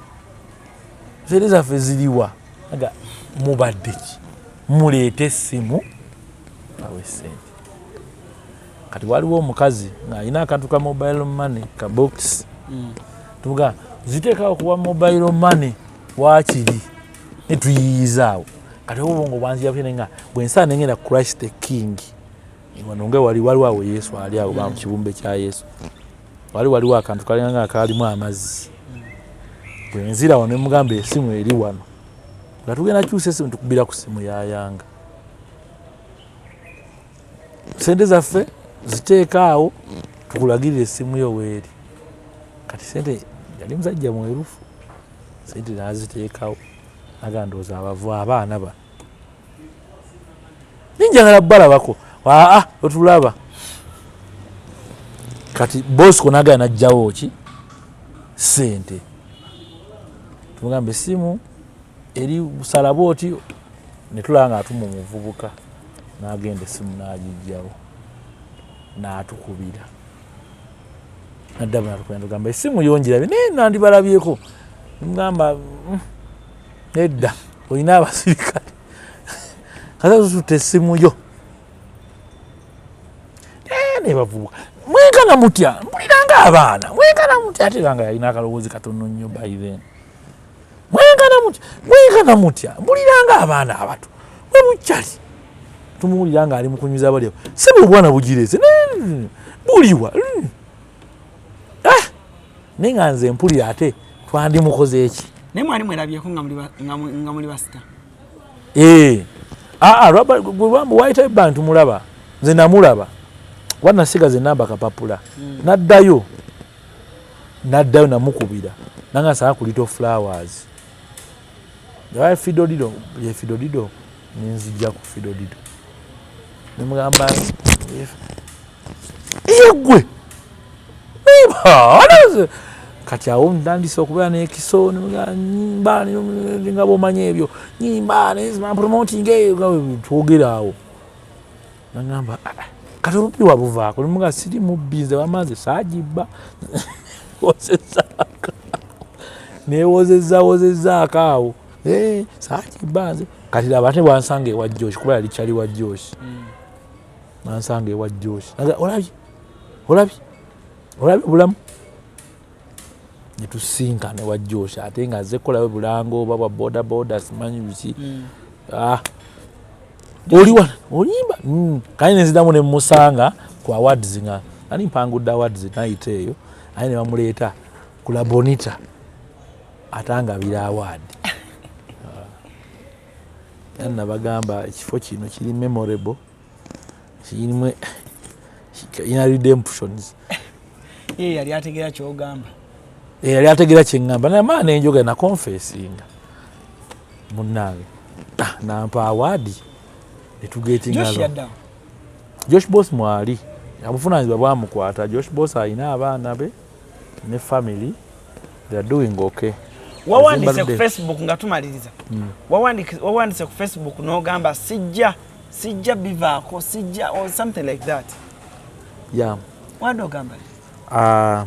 Speaker 1: sente zaffe ziriwa? Aga mubadde ki? Muleete essimu awe sente. Kati waliwo omukazi ng'alina akantu ka mobile money ka box, tuga ziteekawo kuwa mobile money waakiri netuyiyiza kati obwongo bwanzira butya nga bwensaa nengenda Christ the King wano nga wali waliwo awo Yesu ali awo mu kibumbe kya Yesu, wali waliwo akantu kalinga nga kalimu amazzi. Bwenzira wano nemugamba esimu eri wano, nga tugenda kyusa esimu, tukubira ku simu yayanga, sente zaffe ziteeka awo tukulagirire esimu yo weeri. Kati sente yali musajja mwerufu, sente naziteekawo, aga ndowooza abavu abaana bano. Ninjagala balabako. Aa, otulaba. Kati Bosco nagala najjawo ki sente, tumugamba essimu eri salaba oti, netulaba nga atuma omuvubuka n'agenda essimu n'agijjawo n'atukubira, naddamu natukubira, tugamba essimu yongirabe naye nandibalabyeko. Mugamba, nedda, olina abasirikale, kata tututte essimu yo." Nebavubuka mwenkana mutya, mpuliranga abaana mwenkana mutya, ate era nga yalina akalowoozi katono nnyo by then. Mwenkana mutya, mwenkana mutya, mpuliranga abaana abato mwe bukyali. Tumuwulira nga ali mukunyuza bali sebe, obwana bugirese buliwa. Ah! Naye nga nze mpulira ate twandimukoze eki?
Speaker 2: Naye mwali mwerabyeko nga muli ba star?
Speaker 1: Eh. Aa, wayita ebbanga tumulaba, nze namulaba kuba nasigaza enamba kapapula. Naddayo, naddayo namukubira nanga nsanga ku Little Flowers. Yabaye Fidodido, ye Fidodido, nenzijja ku Fidodido nemugamba, yegwe. Kati awo ntandise okubeera n'ekiso, nyimba nga bwomanyi ebyo, nyimba promoting eyo twogera awo. Nagamba, "Ah, ah, kati obubbi wabuvaako?" Nemuga, "Siri mubbi nze, wamaze saagibba, wozezaako newozezawozezaako awo. Eh, saagibba nze." Kati laba ate bwansanga ewa Josh, kuba yali kyali wa Josh, nansanga ewa Josh. Naga, "Olabye, olabye, olabye obulamu." Netusinkana ewa Josh, ate nga azze kukolayo bulango oba bwa boda boda, simanyi biki. Ah, oli wano oyimba? Kale nenziramu nemusanga ku awards, nga nali mpangudde awards night eyo, aye ne bamuleeta ku La Bonita atangabira award. Era nabagamba ekifo kino kiri memorable, kirimu ina redemptions.
Speaker 2: Ye yali ategeera kyogamba?
Speaker 1: Eh, yali ategeera kyeŋŋamba, naye nenjogera na confessinga munnange. Ah, nampa award netugetinga.
Speaker 2: Josh yaddawo?
Speaker 1: Josh Boss mwali obuvunanyizibwa bwamukwata. Josh Boss alina abaana be ne family, they are doing okay.
Speaker 2: Wawandise ku
Speaker 1: Zimbabwe.
Speaker 2: Facebook nga tumaliriza. Wawandise ku Facebook n'ogamba, Sijja bivaako, sijja," or something like that.
Speaker 1: Yeah.
Speaker 2: Wadde ogamba?
Speaker 1: Ah,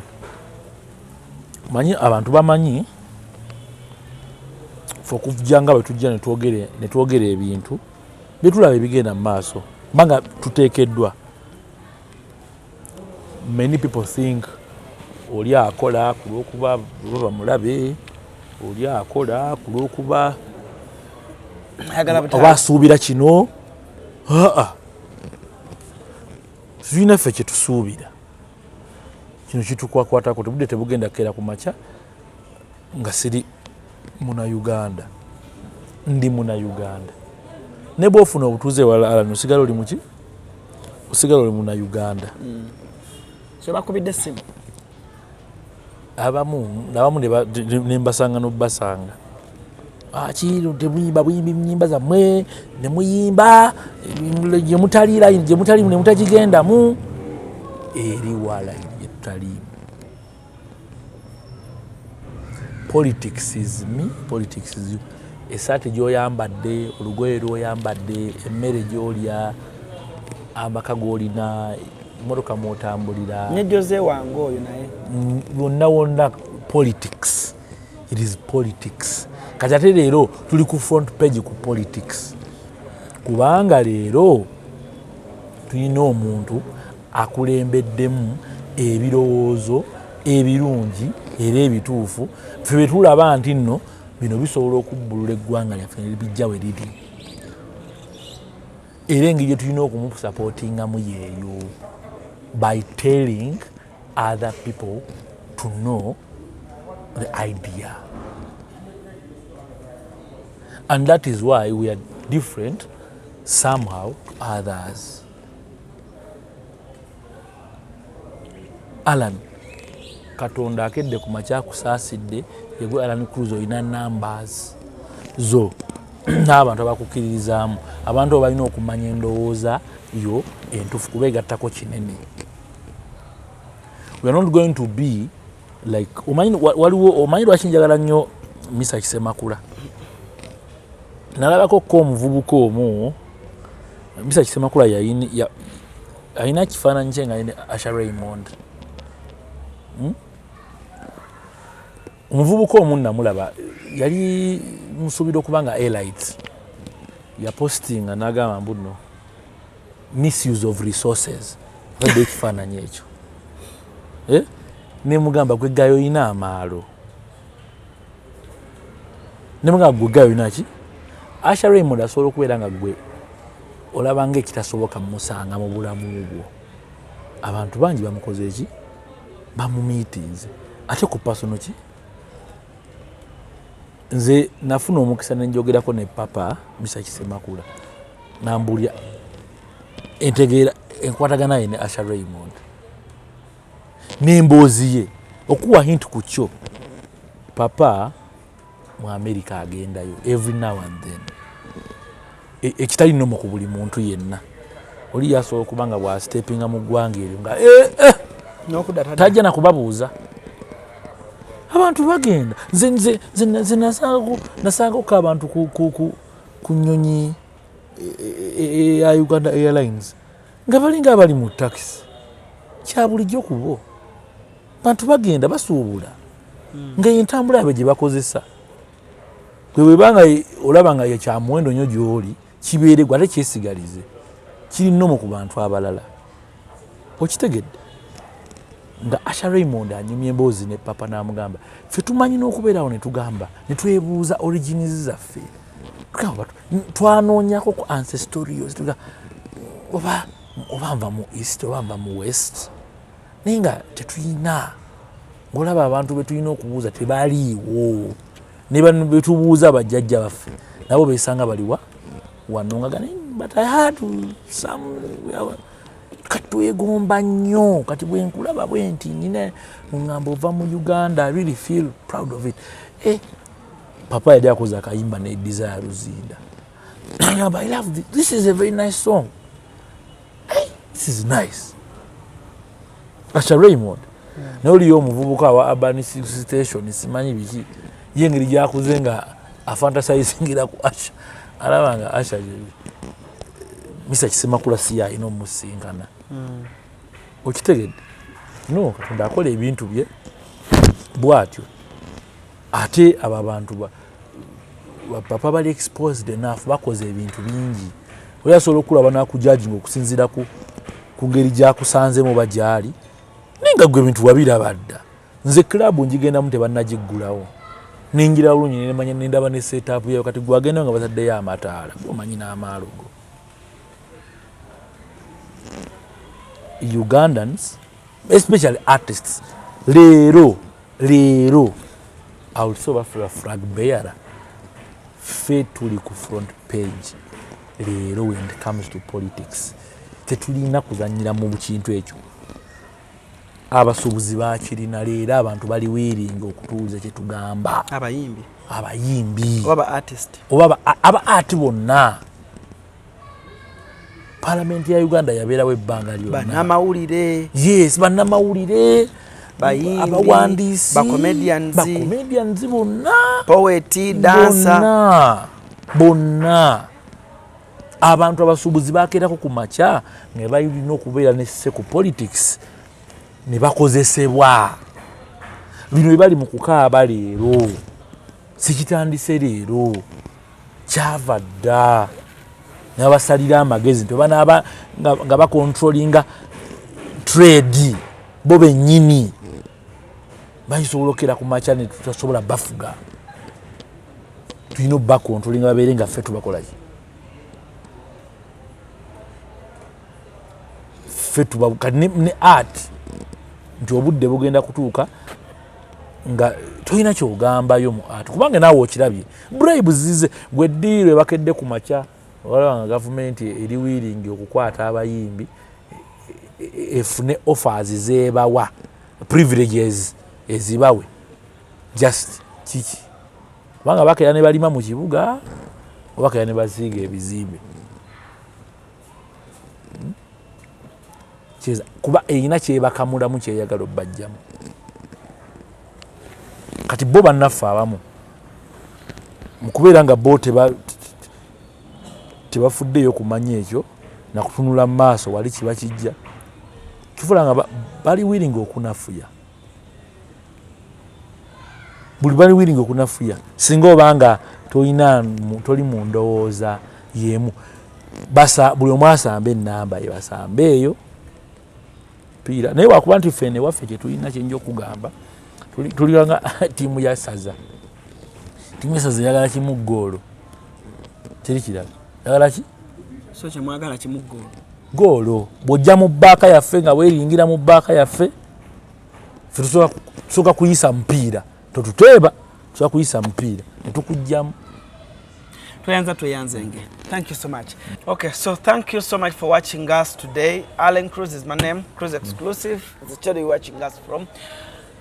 Speaker 1: manyi abantu bamanyi fe okujja nga bwe tujja netwogera ebintu byetulaba ebigenda mu maaso, kubanga tuteekeddwa. Many people think oli akola ku lwokuba oba bamulabe, oli akola ku lwokuba
Speaker 2: ayagala
Speaker 1: oba
Speaker 2: butali.
Speaker 1: Asuubira kino. Aa, tulina ffe kyetusuubira, kino kitukwakwatako. Tebudde tebugenda kukeera ku makya nga siri munauganda, ndi munauganda. Ne bwofuna obutuuze walala, osigala oli muki? Osigala oli munauganda.
Speaker 2: So bakubidde essimu?
Speaker 1: Abamu nembasanga nobasanga akiro temuyimba buyimbi nyimba zammwe nemuyimba gyemutali line gyemutali nemutagigendamu, eri wa line gyetutaliimu. Politics is me, politics is you. Esaati gyoyambadde, olugoye lwoyambadde, emmere gyolya, amaka g'olina, emotoka mwotambulira.
Speaker 2: Ne Jose wange oyo naye.
Speaker 1: Wonna wonna politics, it is politics. Kati ate leero tuli ku front page ku politics, kubanga leero tulina omuntu akulembeddemu ebirowoozo ebirungi era ebituufu. Ffe bwe tulaba nti nno bino bisobola okubbulula eggwanga lyaffe ne bijja we riri, era engeri gye tulina okumusupportingamu yeeyo, by telling other people to know the idea, and that is why we are different somehow to others. Alan, Katonda akedde ku makya akusaasidde, yegwe Alan Cruz, olina numbers zo. N'abantu abakukkiririzaamu, abantu abo balina okumanya endowooza yo entuufu, kuba egattako kinene. We are not going to be like, omanyi, waliwo, omanyi lwaki njagala nnyo Mesach Semakula? Nalabako ko omuvubuka omu, Mesach Semakula alina kifaananyi kye nga alina Usher Raymond. Omuvubuka omu namulaba, yali musuubira okuba nga elite, yapostinga n'agamba mbu no misuse of resources, atadde ekifaananyi ekyo. Eh? Nemugamba, "Gwe gayo oyina amaalo." Nemugamba, "Gwe gayo oyina ki?" Usher Raymond asobola okubeera nga gwe olaba nga ekitasoboka musanga mu bulamu bwo. Abantu bangi bamukoze eki, bamumiitinze ate ku personal ki. Nze nafuna omukisa nenjogerako ne papa Mesach Semakula, nambulya entegeera enkwatagana ye ne Usher Raymond n'emboozi ye. Okuwa hint ku kyo, papa mu America agendayo every now and then. Ekitali nomo ku buli muntu yenna. Oli yasobola okuba nga bwasitepinga mu ggwanga eryo nga eh,
Speaker 2: N'okudda tadda.
Speaker 1: Tajja nakubabuuza. Abantu bagenda. Nze nasangako abantu ku nyonyi ya Uganda Airlines nga balinga abali mu taxi. Kya bulijjo kubo, bantu bagenda basuubula nga entambula yaabwe gye bakozesa. Gwe bwebanga olaba nga kyamuwendo nnyo gy'oli, kibeere gwe ate kyesigalize kiri nomo ku bantu abalala. Okitegedde nga Usher Raymond anyumya emboozi ne papa, n'amugamba, "Ffe tumanyi n'okubeerawo ne tugamba ne twebuuza origins zaffe." Tugamba, twanoonyako ku ancestorials, tugamba, oba nva mu east oba nva mu west, naye nga tetulina. Ng'olaba abantu be tulina okubuuza tebaliiwo, ne bano betubuuza bajjajja baffe nabo besanga baliwa wano nga gane. But I had some, kati twegomba nnyo. Kati bwenkulaba bwe nti nina ŋŋamba ova mu Uganda, I really feel proud of it. Eh, papa yali akoze akayimba ne Desire Luzinda. Agamba, "I love this. This is a very nice song. Hey, this is nice." Usher Raymond naye oliyo omuvubuka awa Urban Station, simanyi biki, ye engeri gyakuze nga afantasizingira ku Usher, alaba nga Usher Mesach Semakula si alina omusinkana. Okitegedde? No Katonda akola ebintu bye bwatyo. Ate abo abantu bapapa bali exposed enough, bakoze ebintu bingi. Oli asobola okulaba nakujajinga okusinziira ku ngeri gyakusanzemu oba gyali, naye nga gwe ebintu wabiraba dda. Nze club ngigendamu tebannagiggulawo, ningira bulungi, nemanya, nendaba ne setup yayo. Kati gwagenda nga bataddeyo amataala, omanyi n'amaalo go. Ugandans, especially artists, leero leero also baffe flag bearer, ffe tuli ku front page leero. When it comes to politics, tetulina kuzanyira mu kintu ekyo. Abasuubuzi bakirina leero, abantu bali willing okutuuliza kyetugamba.
Speaker 2: Abayimbi.
Speaker 1: Abayimbi.
Speaker 2: Oba ba artist.
Speaker 1: Oba aba art bonna. Palamenti ya Uganda yabeerawo ebbanga lyonna.
Speaker 2: Bannamawulire.
Speaker 1: Yes, bannamawulire.
Speaker 2: Bayimbi,
Speaker 1: abawandiisi,
Speaker 2: bacomedians.
Speaker 1: Bacomedians bonna.
Speaker 2: Poet, dancer.
Speaker 1: Bonna bonna. Abantu abasuubuzi bakeerako ku makya nga balina okubeera ne say ku politics ne bakozesebwa. Bino bye bali mu kukaaba leero sikitandise leero, kyava dda. Nabasalira amagezi nti banaaba nga bakontrolinga trade bo bennyini, bayisobola okera ku makya ne tutasobola bafuga. Tulina obakontrolinga babeere nga ffe tubakolaki, ffe tuba kati ne art nti obudde bugenda kutuuka nga tolina kyogambayo mu art, kubanga naawe okirabye, bribe zize. Gwe ddiiro ebakedde ku makya, olaba nga gavumenti eri willing okukwata abayimbi efune offers zebawa, privileges ezibawe, just kiki, kubanga bakeera ne balima mu kibuga. Oba kaya ne basiiga ebizimbe. Kuba erina kyebakamulamu kyeyagala obbajjamu. Kati bo bannaffe abamu mukubeera nga bo tebafuddeeyo kumanya ekyo nakutunula mu maaso wali kiba kijja kifula nga bali willing okunafuya, buli bali willing okunafuya singa obanga tolina toli mu ndowooza yemu. Basa buli omu asamba enamba ye, basambe eyo piira. Naye wakuba nti ffe newaffe kyetulina kyenja okugamba, tuliranga tiimu ya saza. Tiimu ya saza eyagala kimu goolo, teri kirala. Yagala ki?
Speaker 2: So kyemwagala kimu goolo.
Speaker 1: Goolo. Bw'ojja mu bbaaka yaffe nga weeringira mu bbaaka yaffe, ffe tusooka kuyisa mupiira, totuteeba, tusooka kuyisa mupiira netukugjamu.
Speaker 2: Tweyanza, tweyanzenge. Thank you so much. Okay, so thank you so much for watching us today. Allen Cruz is my name. Cruz Exclusive is the channel you're watching us from.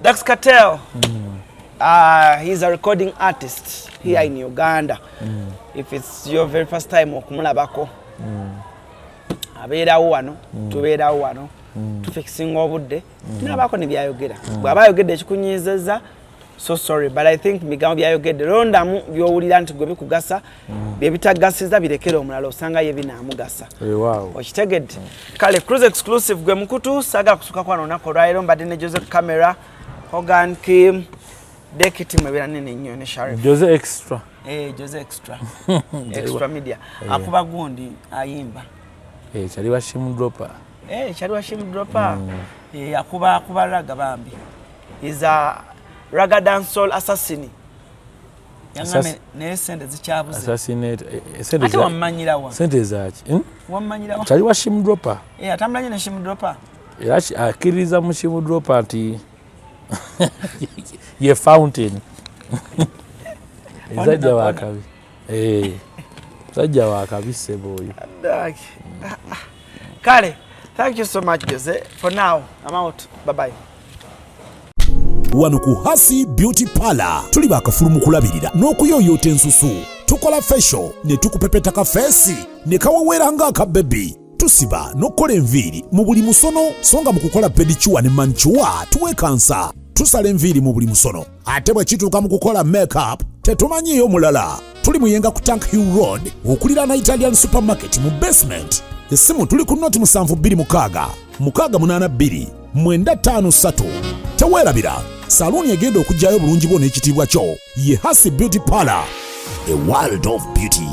Speaker 2: Dax Cartel, he's a recording artist here in Uganda. If it's your very first time okumulabako, abeerawo wano, tubeerawo wano, tufixinga obudde nabaako ne byayogera. Bw'aba ayogedde ekikunyizeza, so sorry, but I think bigambo byayogedde, londamu byowulira nti gwe bikugasa, bye bitagasiza birekere omulala, osanga ye binaamugasa. Okitegedde? Kale, Cruise Exclusive gwe mukutu. Saagala kusuka kwano olunaku olwaleero. Mbadde ne Jose Camera, Hogan Kim, dekiti mwebeera nene nnyo ne Sharif.
Speaker 1: Jose Extra.
Speaker 2: Eh, Jose Extra, Extra Media. Akuba gundi, ayimba.
Speaker 1: Eh, kyali wa Shim Dropper.
Speaker 2: Eh, kyali wa Shim Dropper. Eh, akuba ragga bambi. Is a ragga dancehall assassin. Yangambe naye sente zikyabuze.
Speaker 1: Assassinate eh, sente
Speaker 2: Ate wammanyirawa?
Speaker 1: Sente zaki,
Speaker 2: Wammanyirawa?
Speaker 1: Kyali wa Shim Dropper.
Speaker 2: Eh, atambula nnyo ne Shim Dropper.
Speaker 1: Era akkiririza mu Shim Dropper nti ye fountain. Musajja wakabi. Eh, musajja wakabi ssebo oyo.
Speaker 2: Kale, thank you so much, Jose. For now, I'm out. Bye bye.
Speaker 5: Wano ku Hasi Beauty Parlor tuli bakafulu mu kulabirira n'okuyooyoota ensusu. Tukola facial ne tukupepeta ka face ne kawewera ng'akabebi. Tusiba n'okukola enviiri mu buli musono, so nga mu kukola pedicure ne manicure tuwekansa. Tusala enviiri mu buli musono, ate bwe kituuka mu kukola makeup tetumanyiiyo mulala. Tuli Muyenga ku Tank Hill Road, okuliraana Italian Supermarket mu basement. Essimu tuli ku noti 726 682 953. Teweerabira, saluuni egenda okugyayo obulungi bwo n'ekitiibwa kyo ye Hasi Beauty Parlor, a world of beauty.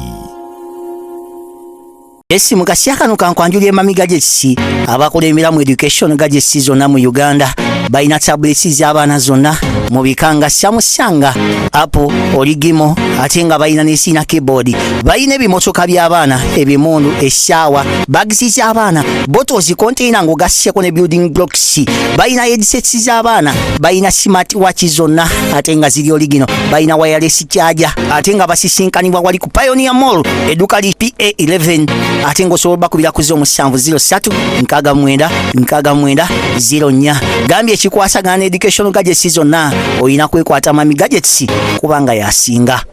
Speaker 3: Esi mu kasya kano kankwanjulira Mami Gadgets, abakulembera mu education gadgets zonna mu Uganda. Balina tablets z'abaana zonna mu bika nga Samsung, Apple, original, ate nga balina ne sina keyboard. Balina ebimotoka by'abaana, ebimundu, essaawa, bags z'abaana, bottles, container ng'ogasseko ne building blocks. Balina headsets z'abaana, balina smart watch zonna ate nga ziri original, balina wireless charger, ate nga basisinkanibwa wali ku Pioneer Mall, edduka li PA11, ate ng'osobola bakubira ku 0703 69 69 04. Gambye ekikwasagana ne education gadgets zonna olina kwekwata Mami Gadgets kubanga yasinga.